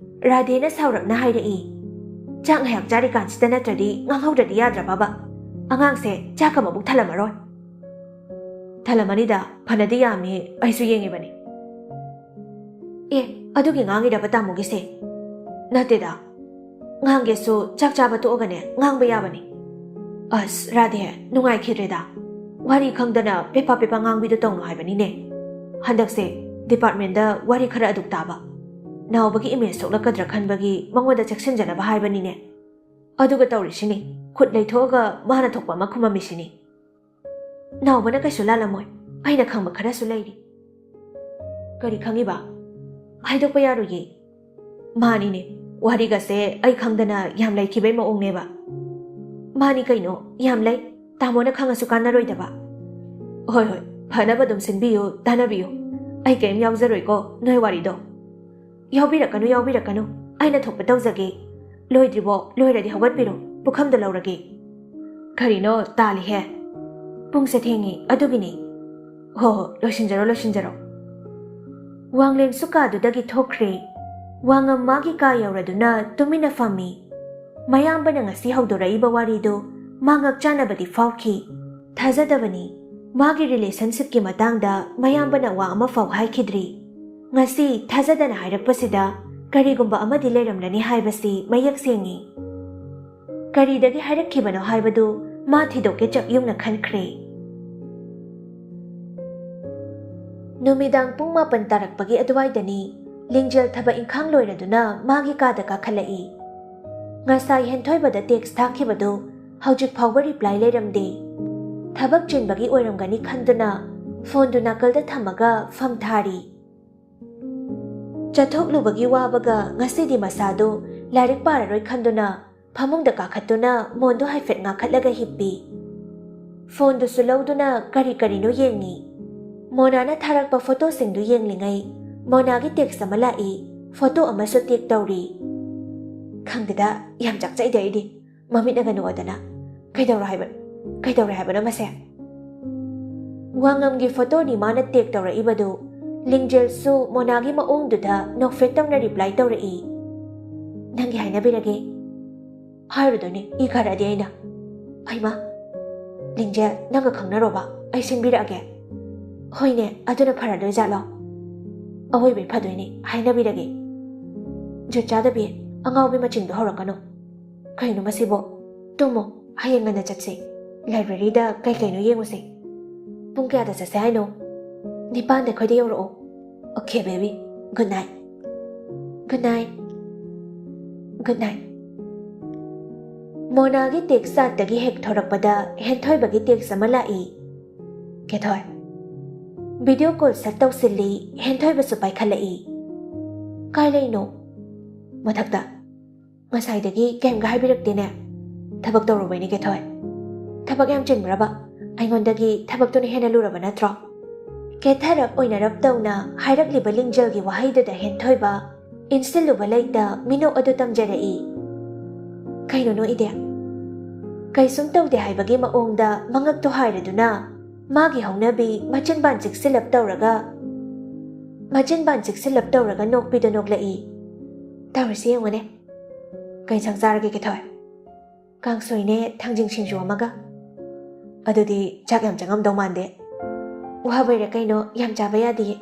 ꯔꯥꯙꯦꯅ ꯁꯥꯎꯔꯞꯅ ꯍꯥꯏꯔꯛꯏ, "ꯆꯥꯛ ꯉꯥꯏꯍꯥꯛ ꯆꯥꯔꯤꯀꯥꯟꯁꯤꯗ ꯅꯠꯇ꯭ꯔꯗꯤ ꯉꯥꯡꯍꯧꯗ꯭ꯔꯗꯤ ꯌꯥꯗ꯭ꯔꯕꯕ? ꯑꯉꯥꯡꯁꯦ ꯆꯥꯛꯀ ꯃꯕꯨꯛ ꯊꯜꯂꯝꯃꯔꯣꯏ꯫" ꯊꯜꯂꯝꯃꯅꯤꯗ, ꯐꯅꯗꯤ ꯌꯥꯝꯃꯤ, ꯑꯩꯁꯨ ꯌꯦꯡꯉꯤꯕꯅꯤ꯫ ꯑꯦ, ꯑꯗꯨꯒꯤ ꯉꯥꯡꯉꯤꯔꯕ ꯇꯥꯃꯣꯒꯤꯁꯦ? ꯅꯠꯇꯦꯗ, ꯉꯥꯡꯒꯦꯁꯨ ꯆꯥꯛ ꯆꯥꯕ ꯇꯣꯛꯑꯒꯅꯦ ꯉꯥꯡꯕ ꯌꯥꯕꯅꯤ꯫ ꯑꯁ ꯔꯥꯙꯦ, ꯅꯨꯡꯉꯥꯏꯈꯤꯗ꯭ꯔꯦꯗ꯫ ꯋꯥꯔꯤ ꯈꯪꯗꯅ ꯄꯦꯄꯥ ꯄꯦꯄꯥ ꯉꯥꯡꯕꯤꯗꯣ ꯇꯧꯅꯨ ꯍꯥꯏꯕꯅꯤꯅꯦ꯫ ꯍꯟꯗꯛꯁꯦ ꯗꯤꯄꯥꯔꯠꯃꯦꯟꯗ ꯋꯥꯔꯤ ꯈꯔ ꯑꯗꯨꯛ ꯇꯥꯕ꯫ ꯅꯥꯎꯕꯒꯤ ꯏꯃꯦꯖ ꯁꯣꯛꯂꯛꯀꯗ꯭ꯔꯥ ꯈꯟꯕꯒꯤ ꯃꯉꯣꯟꯗ ꯆꯦꯛꯁꯤꯟꯖꯅꯕ ꯍꯥꯏꯕꯅꯤꯅꯦ꯫ ꯑꯗꯨꯒ ꯇꯧꯔꯤꯁꯤꯅꯤ, ꯈꯨꯠ ꯂꯩꯊꯣꯛꯑꯒ ꯃꯥꯅ ꯊꯣꯛꯄ ꯑꯃ ꯈꯨꯝꯃꯝꯃꯤꯁꯤꯅꯤ꯫ ꯅꯥꯎꯕꯅ ꯀꯩꯁꯨ ꯂꯥꯜꯂꯝꯃꯣꯏ꯫ ꯑꯩꯅ ꯈꯪꯕ ꯈꯔꯁꯨ ꯂꯩꯔꯤ꯫ ꯀꯔꯤ ꯈꯪꯉꯤꯕ? ꯍꯥꯏꯗꯣꯛꯄ ꯌꯥꯔꯣꯏꯌꯦ꯫ ꯃꯥꯅꯤꯅꯦ, ꯋꯥꯔꯤꯒꯁꯦ ꯑꯩ ꯈꯪꯗꯅ ꯌꯥꯝ ꯂꯩꯈꯤꯕꯩ ꯃꯑꯣꯡꯅꯦꯕ꯫ ꯃꯥꯅꯤ ꯀꯩꯅꯣ, ꯌꯥꯝ ꯂꯩ꯫ ꯇꯥꯃꯣꯅ ꯈꯪꯉꯁꯨ ꯀꯥꯟꯅꯔꯣꯏꯗꯕ꯫ ꯍꯣꯏ ꯍꯣꯏ, ꯐꯅꯕ ꯑꯗꯨꯝ ꯁꯤꯟꯕꯤꯌꯨ, ꯇꯥꯟꯅꯕꯤꯌꯨ꯫ ꯑꯩ ꯀꯔꯤꯝ ꯌꯥꯎꯖꯔꯣꯏꯀꯣ ꯅꯣꯏ ꯋꯥꯔꯤꯗꯣ꯫ ꯌꯥꯎꯕꯤꯔꯛꯀꯅꯨ, ꯌꯥꯎꯕꯤꯔꯛꯀꯅꯨ꯫ ꯑꯩꯅ ꯊꯣꯛꯄ ꯇꯧꯖꯒꯦ꯫ ꯂꯣꯏꯗ꯭ꯔꯤꯕꯣ? ꯂꯣꯏꯔꯗꯤ ꯍꯧꯒꯠꯄꯤꯔꯣ, ꯄꯨꯈꯝꯗꯣ ꯂꯧꯔꯒꯦ꯫ ꯀꯔꯤꯅꯣ ꯇꯥꯜꯂꯤꯍꯦ? ꯄꯨꯡꯁꯦ ꯊꯦꯡꯉꯤ, ꯑꯗꯨꯒꯤꯅꯤ꯫ ꯍꯣ ꯍꯣ, ꯂꯣꯏꯁꯤꯟꯖꯔꯣ, ꯂꯣꯏꯁꯤꯟꯖꯔꯣ꯫ ꯋꯥꯡꯂꯦꯟꯁꯨ ꯀꯥꯗꯨꯗꯒꯤ ꯊꯣꯛꯈ꯭ꯔꯦ꯫ ꯋꯥꯉꯝ ꯃꯥꯒꯤ ꯀꯥ ꯌꯧꯔꯗꯨꯅ ꯇꯨꯃꯤꯟꯅ ꯐꯝꯃꯤ꯫ ꯃꯌꯥꯝꯕꯅ ꯉꯁꯤ ꯍꯧꯗꯣꯔꯛꯏꯕ ꯋꯥꯔꯤꯗꯨ ꯃꯥ ꯉꯛꯆꯥꯟꯅꯕꯗꯤ ꯐꯥꯎꯈꯤ꯫ ꯊꯥꯖꯗꯕꯅꯤ꯫ ꯃꯥꯒꯤ ꯔꯤꯂꯦꯁꯟꯁꯤꯞꯀꯤ ꯃꯇꯥꯡꯗ ꯃꯌꯥꯝꯕꯅ ꯋꯥ ꯑꯃꯐꯥꯎ ꯍꯥꯏꯈꯤꯗ꯭ꯔꯤ꯫ ꯉꯁꯤ ꯊꯥꯖꯗꯅ ꯍꯥꯏꯔꯛꯄꯁꯤꯗ ꯀꯔꯤꯒꯨꯝꯕ ꯑꯃꯗꯤ ꯂꯩꯔꯝꯂꯅꯤ ꯍꯥꯏꯕꯁꯤ ꯃꯌꯦꯛ ꯁꯦꯡꯉꯤ꯫ ꯀꯔꯤꯗꯒꯤ ꯍꯥꯏꯔꯛꯈꯤꯕꯅꯣ ꯍꯥꯏꯕꯗꯨ ꯃꯥ ꯊꯤꯗꯣꯛꯀꯦ ꯆꯞ ꯌꯨꯡꯅ ꯈꯟꯈ꯭ꯔꯦ꯫ ꯅꯨꯃꯤꯗꯥꯡ ꯄꯨꯡ ꯃꯥꯄꯟ ꯇꯥꯔꯛꯄꯒꯤ ꯑꯗꯨꯋꯥꯏꯗꯅꯤ ꯂꯤꯡꯖꯦꯜ ꯊꯕꯛ ꯏꯪꯈꯥꯡ ꯂꯣꯏꯔꯗꯨꯅ ꯃꯥꯒꯤ ꯀꯥꯗ ꯀꯥꯈꯠꯂꯛꯏ꯫ ꯉꯁꯥꯏ ꯍꯦꯟꯊꯣꯏꯕꯗ ꯇꯦꯛꯁ ꯊꯥꯈꯤꯕꯗꯨ ꯍꯧꯖꯤꯛ ꯐꯥꯎꯕ ꯔꯤꯄ꯭ꯂꯥꯏ ꯂꯩꯔꯝꯗꯦ꯫ ꯊꯕꯛ ꯆꯤꯟꯕꯒꯤ ꯑꯣꯏꯔꯝꯒꯅꯤ ꯈꯟꯗꯨꯅ ꯐꯣꯟꯗꯨ ꯅꯥꯀꯜꯗ ꯊꯝꯃꯒ ꯐꯝ ꯊꯥꯔꯤ꯫ ꯆꯠꯊꯣꯛꯂꯨꯕꯒꯤ ꯋꯥꯕꯒ ꯉꯁꯤꯗꯤ ꯃꯁꯥꯗꯨ ꯂꯥꯏꯔꯤꯛ ꯄꯥꯔꯔꯣꯏ ꯈꯟꯗꯨꯅ ꯐꯃꯨꯡꯗ ꯀꯥꯈꯠꯇꯨꯅ ꯃꯣꯟꯗꯨ ꯍꯥꯏꯐꯦꯠ ꯉꯥꯈꯠꯂꯒ ꯍꯤꯞꯄꯤ꯫ ꯐꯣꯟꯗꯨꯁꯨ ꯂꯧꯗꯨꯅ ꯀꯔꯤ ꯀꯔꯤꯅꯣ ꯌꯦꯡꯉꯤ꯫ ꯃꯣꯅꯥꯅ ꯊꯥꯔꯛꯄ ꯐꯣꯇꯣꯁꯤꯡꯗꯨ ꯌꯦꯡꯂꯤꯉꯩ ꯃꯣꯅꯥꯒꯤ ꯇꯦꯛꯁ ꯑꯃ ꯂꯥꯛꯏ, ꯐꯣꯇꯣ ꯑꯃꯁꯨ ꯇꯦꯛ ꯇꯧꯔꯤ꯫ ꯈꯪꯗꯦꯗ, ꯌꯥꯝ ꯆꯥꯛꯆꯩꯗ ꯑꯩꯗꯤ꯫ ꯃꯃꯤꯠꯅꯒ ꯅꯣꯛꯑꯗꯅ꯫ ꯀꯩꯗꯧꯔꯣ ꯍꯥꯏꯕ-, ꯀꯩꯗꯧꯔꯦ ꯍꯥꯏꯕꯅꯣ ꯃꯁꯦ? ꯋꯥꯉꯝꯒꯤ ꯐꯣꯇꯣꯅꯤ ꯃꯥꯅ ꯇꯦꯛ ꯇꯧꯔꯛꯏꯕꯗꯨ꯫ ꯂꯤꯡꯖꯦꯜꯁꯨ ꯃꯣꯅꯥꯒꯤ ꯃꯑꯣꯡꯗꯨꯗ ꯅꯣꯛꯐꯦꯠ ꯇꯧꯅ ꯔꯤꯄ꯭ꯂꯥꯏ ꯇꯧꯔꯛꯏ꯫ ꯅꯪꯒꯤ ꯍꯥꯏꯅꯕꯤꯔꯒꯦ꯫ ꯍꯥꯏꯔꯨꯗꯣꯏꯅꯦ, ꯏ ꯀꯥꯔꯛꯑꯗꯤ ꯑꯩꯅ꯫ ꯍꯩꯃꯥ, ꯂꯤꯡꯖꯦꯜ, ꯅꯪꯒ ꯈꯪꯅꯔꯣꯕ, ꯑꯩ ꯁꯤꯟꯕꯤꯔꯛꯑꯒꯦ꯫ ꯍꯣꯏꯅꯦ, ꯑꯗꯨꯅ ꯐꯔꯗꯣꯏꯖꯥꯠꯂꯣ? ꯑꯋꯣꯏꯕꯩ ꯐꯗꯣꯏꯅꯦ, ꯍꯥꯏꯅꯕꯤꯔꯒꯦ꯫ ꯖꯨꯠ ꯆꯥꯗꯕꯤ, ꯑꯉꯥꯎꯕꯤ ꯃꯆꯤꯡꯗꯣ ꯍꯧꯔꯛꯀꯅꯨ꯫ ꯀꯩꯅꯣ ꯃꯁꯤꯕꯣ? ꯇꯨꯝꯃꯣ, ꯍꯌꯦꯡ ꯉꯟꯅ ꯆꯠꯁꯦ꯫ ꯂꯥꯏꯕ꯭ꯔꯦꯔꯤꯗ ꯀꯩ ꯀꯩꯅꯣ ꯌꯦꯡꯉꯨꯁꯦ꯫ ꯄꯨꯡ ꯀꯌꯥꯗ ꯆꯠꯁꯦ ꯍꯥꯏꯅꯣ? ꯅꯤꯄꯥꯟꯗ ꯑꯩꯈꯣꯏꯗ ꯌꯧꯔꯛꯑꯣ꯫ Okay baby, good night꯫ Good night꯫ Good night꯫ ꯃꯣꯅꯥꯒꯤ ꯇꯦꯛꯁ ꯆꯥꯠꯇꯒꯤ ꯍꯦꯛ ꯊꯣꯔꯛꯄꯗ ꯍꯦꯟꯊꯣꯏꯕꯒꯤ ꯇꯦꯛꯁ ꯑꯃ ꯂꯥꯛꯏ꯫ ꯀꯦꯊꯣꯏ꯫ ꯚꯤꯗꯤꯑꯣ ꯀꯣꯜ ꯁꯠ ꯇꯧꯁꯤꯜꯂꯤ, ꯍꯦꯟꯊꯣꯏꯕꯁꯨ ꯄꯥꯏꯈꯠꯂꯛꯏ꯫ "ꯀꯥꯏ ꯂꯩꯅꯣ?" "ꯃꯊꯛꯇ꯫ ꯉꯁꯥꯏꯗꯒꯤ ꯀꯩꯝꯒ ꯍꯥꯏꯕꯤꯔꯛꯇꯦꯅꯦ꯫ ꯊꯕꯛ ꯇꯧꯔꯨꯕꯩꯅꯦ ꯀꯦꯊꯣꯏ꯫ ꯊꯕꯛ ꯌꯥꯝ ꯆꯤꯟꯕ꯭ꯔꯕ? ꯑꯩꯉꯣꯟꯗꯒꯤ ꯊꯕꯛꯇꯨꯅ ꯍꯦꯟꯅ ꯂꯨꯔꯕ ꯅꯠꯇ꯭ꯔꯣ?" ꯀꯦꯊꯔꯞ ꯑꯣꯏꯅꯔꯞ ꯇꯧꯅ ꯍꯥꯏꯔꯛꯂꯤꯕ ꯂꯤꯡꯖꯦꯜꯒꯤ ꯋꯥꯍꯩꯗꯨꯗ ꯍꯦꯟꯊꯣꯏꯕ ꯏꯟꯁꯤꯜꯂꯨꯕ ꯂꯩꯇ ꯃꯤꯅꯣꯛ ꯑꯗꯨ ꯇꯝꯖꯔꯛꯏ꯫ "ꯀꯩꯅꯣ ꯅꯣꯛꯏꯗꯤ?" ꯀꯩꯁꯨꯝ ꯇꯧꯗꯦ ꯍꯥꯏꯕꯒꯤ ꯃꯑꯣꯡꯗ ꯃꯉꯛꯇꯨ ꯍꯥꯏꯔꯗꯨꯅ ꯃꯥꯒꯤ ꯍꯧꯅꯕꯤ ꯃꯆꯤꯟꯕꯥꯟ ꯆꯤꯛꯁꯤꯜꯂꯞ ꯇꯧꯔꯒ, ꯃꯆꯤꯟꯕꯥꯟ ꯆꯤꯛꯁꯤꯜꯂꯞ ꯇꯧꯔꯒ ꯅꯣꯛꯄꯤꯗ ꯅꯣꯛꯂꯛꯏ꯫ "ꯇꯧꯔꯤꯁꯤ ꯌꯦꯡꯉꯨꯅꯦ꯫ ꯀꯩ ꯏꯟꯁꯥꯡ ꯆꯥꯔꯒꯦ ꯀꯦꯊꯣꯏ?" "ꯀꯥꯡꯁꯣꯏꯅꯦ, ꯊꯥꯡꯖꯤꯡ ꯁꯤꯡꯖꯨ ꯑꯃꯒ꯫" "ꯑꯗꯨꯗꯤ ꯆꯥꯛ ꯌꯥꯝ ꯆꯪꯉꯝꯗꯧ ꯃꯥꯟꯗꯦ꯫" "ꯋꯥꯕꯩꯔ ꯀꯩꯅꯣ, ꯌꯥꯝ ꯆꯥꯕ ꯌꯥꯗꯤꯌꯦ꯫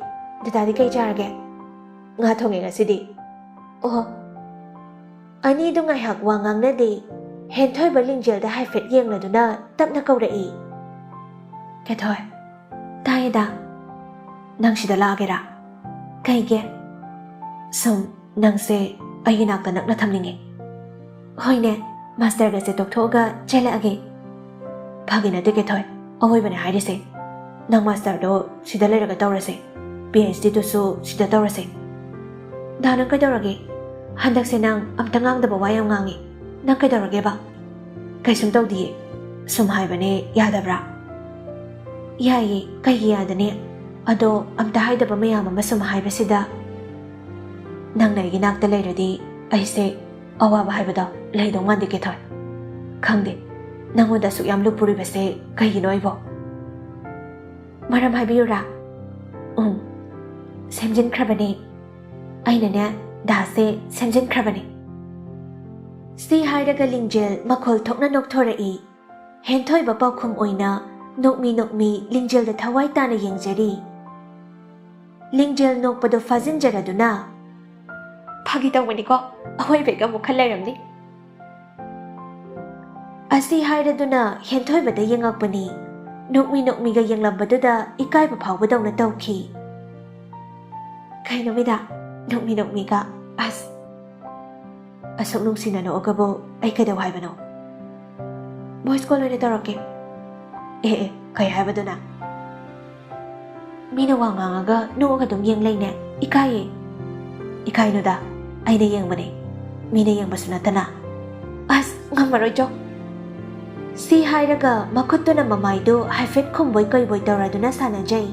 ꯗꯗꯥꯗꯤ ꯀꯩ ꯆꯥꯔꯒꯦ?" "ꯉꯥ ꯊꯣꯡꯉꯦ ꯉꯁꯤꯗꯤ꯫" "ꯑꯣꯍꯣ꯫" ꯑꯅꯤꯗꯨ ꯉꯥꯏꯍꯥꯛ ꯋꯥ ꯉꯥꯡꯅꯗꯦ꯫ ꯍꯦꯟꯊꯣꯏꯕ ꯂꯤꯡꯖꯦꯜꯗ ꯍꯥꯏꯐꯦꯠ ꯌꯦꯡꯂꯗꯨꯅ ꯇꯞꯅ ꯀꯧꯔꯛꯏ꯫ "ꯀꯦꯊꯣꯏ꯫" "ꯇꯥꯏꯌꯦꯗ꯫" "ꯅꯪ ꯁꯤꯗ ꯂꯥꯛꯑꯒꯦꯔꯥ?" "ꯀꯩꯒꯤ?" "ꯁꯨꯝ ꯅꯪꯁꯦ ꯑꯩꯒꯤ ꯅꯥꯛꯇ ꯅꯛꯅ ꯊꯝꯅꯤꯡꯉꯦ꯫" "ꯍꯣꯏꯅꯦ, ꯃꯥꯁꯇꯔꯒꯁꯦ ꯇꯣꯛꯊꯣꯛꯑꯒ ꯆꯦꯜꯂꯛꯑꯒꯦ꯫" "ꯐꯥꯒꯤ ꯅꯠꯇꯦ ꯀꯦꯊꯣꯏ, ꯑꯋꯣꯏꯕꯅꯦ ꯍꯥꯏꯔꯤꯁꯦ꯫ ꯅꯪ ꯃꯥꯁꯇꯔꯗꯣ ꯁꯤꯗ ꯂꯩꯔꯒ ꯇꯧꯔꯁꯦ, ꯄꯤ ꯑꯩꯆ ꯗꯤꯗꯨꯁꯨ ꯁꯤꯗ ꯇꯧꯔꯁꯦ꯫" "ꯗꯥ, ꯅꯪ ꯀꯩꯗꯧꯔꯒꯦ? ꯍꯟꯗꯛꯁꯦ ꯅꯪ ꯑꯝꯇ ꯉꯥꯡꯗꯕ ꯋꯥ ꯌꯥꯝ ꯉꯥꯡꯉꯤ꯫ ꯅꯪ ꯀꯩꯗꯧꯔꯒꯦꯕ?" "ꯀꯩꯁꯨꯝ ꯇꯧꯗꯤꯌꯦ꯫ ꯁꯨꯝ ꯍꯥꯏꯕꯅꯦ, ꯌꯥꯗꯕ꯭ꯔꯥ?" "ꯌꯥꯏꯌꯦ, ꯀꯩꯒꯤ ꯌꯥꯗꯅꯤ? ꯑꯗꯣ ꯑꯝꯇ ꯍꯥꯏꯗꯕ ꯃꯌꯥꯝ ꯑꯃ ꯁꯨꯝ ꯍꯥꯏꯕꯁꯤꯗ, ꯅꯪꯅ ꯑꯩꯒꯤ ꯅꯥꯛꯇ ꯂꯩꯔꯗꯤ ꯑꯩꯁꯦ ꯑꯋꯥꯕ ꯍꯥꯏꯕꯗꯣ ꯂꯩꯗꯧ ꯃꯥꯟꯗꯦ ꯀꯦꯊꯣꯏ꯫ ꯈꯪꯗꯦ, ꯅꯪꯉꯣꯟꯗ ꯑꯁꯨꯛ ꯌꯥꯝ ꯂꯨꯞꯄꯨꯔꯤꯕꯁꯦ ꯀꯩꯒꯤꯅꯣ ꯑꯩꯕꯣ?" "ꯃꯔꯝ ꯍꯥꯏꯕꯤꯌꯨꯔꯥ?" "ꯎꯝ, ꯁꯦꯝꯖꯤꯟꯈ꯭ꯔꯕꯅꯦ꯫ ꯑꯩꯅꯅꯦ, ꯗꯥꯁꯦ ꯁꯦꯝꯖꯤꯟꯈ꯭ꯔꯕꯅꯦ꯫" ꯁꯤ ꯍꯥꯏꯔꯒ ꯂꯤꯡꯖꯦꯜ ꯃꯈꯣꯜ ꯊꯣꯛꯅ ꯅꯣꯛꯊꯣꯔꯛꯏ꯫ ꯍꯦꯟꯊꯣꯏꯕ ꯄꯥꯎꯈꯨꯝ ꯑꯣꯏꯅ ꯅꯣꯛꯃꯤ ꯅꯣꯛꯃꯤ ꯂꯤꯡꯖꯦꯜꯗ ꯊꯋꯥꯏ ꯇꯥꯅ ꯌꯦꯡꯖꯔꯤ꯫ ꯂꯤꯡꯖꯦꯜ ꯅꯣꯛꯄꯗꯨ ꯐꯥꯖꯤꯟꯖꯔꯗꯨꯅ, "ꯐꯥꯒꯤ ꯇꯧꯕꯅꯤꯀꯣ, ꯑꯋꯣꯏꯕꯩꯒ ꯑꯃꯨꯛ ꯈꯜ ꯂꯩꯔꯝꯅꯤ꯫" ꯑꯁꯤ ꯍꯥꯏꯔꯗꯨꯅ ꯍꯦꯟꯊꯣꯏꯕꯗ ꯌꯦꯡꯉꯛꯄꯅꯤ꯫ ꯅꯣꯛꯃꯤ ꯅꯣꯛꯃꯤꯒ ꯌꯦꯡꯂꯝꯕꯗꯨꯗ ꯏꯀꯥꯏꯕ ꯐꯥꯎꯕꯗꯧꯅ ꯇꯧꯈꯤ꯫ "ꯀꯩꯅꯣ ꯃꯤꯗꯥ, ꯅꯣꯛꯃꯤ ꯅꯣꯛꯃꯤꯒ, ꯑꯁ!" "ꯑꯁꯨꯛ ꯅꯨꯡꯁꯤꯅ ꯅꯣꯛꯑꯒꯕꯨ ꯑꯩ ꯀꯩꯗꯧ ꯍꯥꯏꯕꯅꯣ?" "ꯚꯣꯏꯁ ꯀꯣꯜ ꯑꯣꯏꯅ ꯇꯧꯔꯛꯀꯦ꯫" "ꯑꯦ ꯑꯦ, ꯀꯩ ꯍꯥꯏꯕꯗꯨꯅ?" ꯃꯤꯅ ꯋꯥ ꯉꯥꯡꯉꯒ ꯅꯣꯛꯑꯒ ꯑꯗꯨꯝ ꯌꯦꯡ ꯂꯩꯅꯦ꯫ ꯏꯀꯥꯏꯌꯦ꯫ ꯏꯀꯥꯏꯅꯨꯗ, ꯑꯩꯅ ꯌꯦꯡꯕꯅꯦ, ꯃꯤꯅ ꯌꯦꯡꯕꯁꯨ ꯅꯠꯇꯅ꯫ ꯑꯁ, ꯉꯝꯃꯔꯣꯏ ꯖꯣ꯫ ꯁꯤ ꯍꯥꯏꯔꯒ ꯃꯈꯨꯠꯇꯨꯅ ꯃꯃꯥꯏꯗꯨ ꯍꯥꯏꯐꯦꯠ ꯈꯨꯝꯕꯣꯏ ꯀꯩꯕꯣꯏ ꯇꯧꯔꯗꯨꯅ ꯁꯥꯟꯅꯖꯩ꯫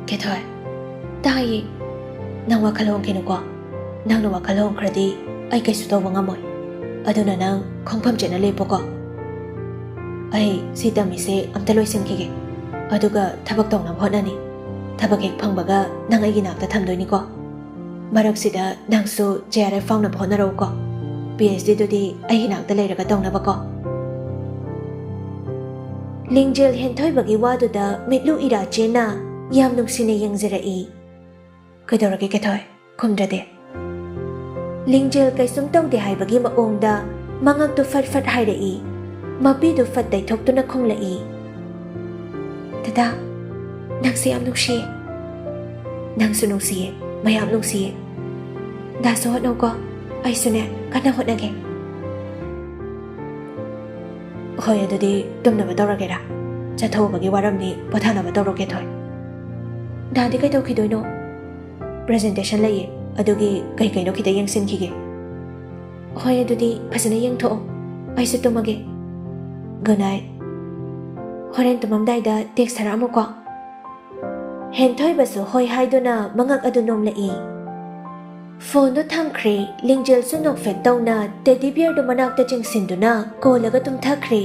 ꯀꯦꯊꯣꯏ, ꯇꯥꯏꯌꯦ꯫ ꯅꯪ ꯋꯥꯈꯜ ꯍꯣꯡꯈꯤꯅꯨꯀꯣ꯫ ꯅꯪꯅ ꯋꯥꯈꯜ ꯍꯣꯡꯈ꯭ꯔꯗꯤ ꯑꯩ ꯀꯩꯁꯨ ꯇꯧꯕ ꯉꯝꯃꯣꯏ꯫ ꯑꯗꯨꯅ ꯅꯪ ꯈꯣꯡꯐꯝ ꯆꯦꯠꯅ ꯂꯦꯞꯄꯨꯀꯣ꯫ ꯑꯩ ꯁꯤ ꯇꯝꯃꯤꯁꯦ ꯑꯝꯇ ꯂꯣꯏꯁꯤꯟꯈꯤꯒꯦ꯫ ꯑꯗꯨꯒ ꯊꯕꯛ ꯇꯧꯅꯕ ꯍꯣꯠꯅꯅꯤ꯫ ꯊꯕꯛ ꯍꯦꯛ ꯐꯪꯕꯒ ꯅꯪ ꯑꯩꯒꯤ ꯅꯥꯛꯇ ꯊꯝꯗꯣꯏꯅꯤꯀꯣ꯫ ꯃꯔꯛꯁꯤꯗ ꯅꯪꯁꯨ ꯖꯦ ꯑꯥꯔ ꯑꯦꯐ ꯐꯥꯎꯅꯕ ꯍꯣꯠꯅꯔꯛꯎꯀꯣ꯫ ꯄꯤ ꯑꯩꯆ ꯗꯤꯗꯨꯗꯤ ꯑꯩꯒꯤ ꯅꯥꯛꯇ ꯂꯩꯔꯒ ꯇꯧꯅꯕꯀꯣ꯫ ꯂꯤꯡꯖꯦꯜ ꯍꯦꯟꯊꯣꯏꯕꯒꯤ ꯋꯥꯗꯨꯗ ꯃꯤꯠꯂꯨ ꯏꯔꯥ ꯆꯦꯟꯅ ꯌꯥꯝ ꯅꯨꯡꯁꯤꯅ ꯌꯦꯡꯖꯔꯛꯏ꯫ ꯀꯩꯗꯧꯔꯒꯦ ꯀꯦꯊꯣꯏ? ꯈꯨꯝꯗ꯭ꯔꯗꯤ? ꯂꯤꯡꯖꯦꯜ ꯀꯩꯁꯨꯝ ꯇꯧꯗꯦ ꯍꯥꯏꯕꯒꯤ ꯃꯑꯣꯡꯗ ꯃꯉꯛꯇꯨ ꯐꯠ ꯐꯠ ꯍꯥꯏꯔꯛꯏ꯫ ꯃꯄꯤꯗꯨ ꯐꯠ ꯇꯩꯊꯣꯛꯇꯨꯅ ꯈꯨꯝꯂꯛꯏ꯫ ꯗꯗꯥ, ꯅꯪꯁꯦ ꯌꯥꯝ ꯅꯨꯡꯁꯤꯌꯦ꯫ ꯅꯪꯁꯨ ꯅꯨꯡꯁꯤꯌꯦ, ꯃꯌꯥꯝ ꯅꯨꯡꯁꯤꯌꯦ꯫ ꯗꯥꯁꯨ ꯍꯣꯠꯅꯧꯀꯣ, ꯑꯩꯁꯨꯅꯦ ꯀꯟꯅ ꯍꯣꯠꯅꯒꯦ꯫ ꯍꯣꯏ, ꯑꯗꯨꯗꯤ ꯇꯨꯝꯅꯕ ꯇꯧꯔꯒꯦꯔꯥ? ꯆꯠꯊꯣꯛꯎꯕꯒꯤ ꯋꯥꯔꯝꯅꯤ, ꯄꯣꯊꯥꯅꯕ ꯇꯧꯔꯣ ꯀꯦꯊꯣꯏ꯫ ꯗꯥꯗꯤ ꯀꯩꯗꯧꯈꯤꯗꯣꯏꯅꯣ? ꯄ꯭ꯔꯖꯦꯟꯇꯦꯁꯟ ꯂꯩꯌꯦ, ꯑꯗꯨꯒꯤ ꯀꯩ ꯀꯩꯅꯣ ꯈꯤꯇ ꯌꯦꯡꯁꯤꯟꯈꯤꯒꯦ꯫ ꯍꯣꯏ, ꯑꯗꯨꯗꯤ ꯐꯖꯅ ꯌꯦꯡꯊꯣꯛꯑꯣ, ꯑꯩꯁꯨ ꯇꯨꯝꯃꯒꯦ꯫ Good night. ꯍꯣꯔꯦꯟ ꯇꯨꯝꯃꯝꯗꯥꯏꯗ ꯇꯦꯛꯁ ꯊꯥꯔꯛꯑꯝꯃꯨꯀꯣ꯫ ꯍꯦꯟꯊꯣꯏꯕꯁꯨ ꯍꯣꯏ ꯍꯥꯏꯗꯨꯅ ꯃꯉꯛ ꯑꯗꯨ ꯅꯣꯝꯂꯛꯏ꯫ ꯐꯣꯟꯗꯨ ꯊꯝꯈ꯭ꯔꯦ꯫ ꯂꯤꯡꯖꯦꯜꯁꯨ ꯅꯣꯛꯐꯦꯠ ꯇꯧꯅ ꯇꯦꯗꯤ ꯕꯤꯌꯔꯗꯨ ꯃꯅꯥꯛꯇ ꯆꯤꯡꯁꯤꯟꯗꯨꯅ ꯀꯣꯜꯂꯒ ꯇꯨꯝꯊꯈ꯭ꯔꯦ꯫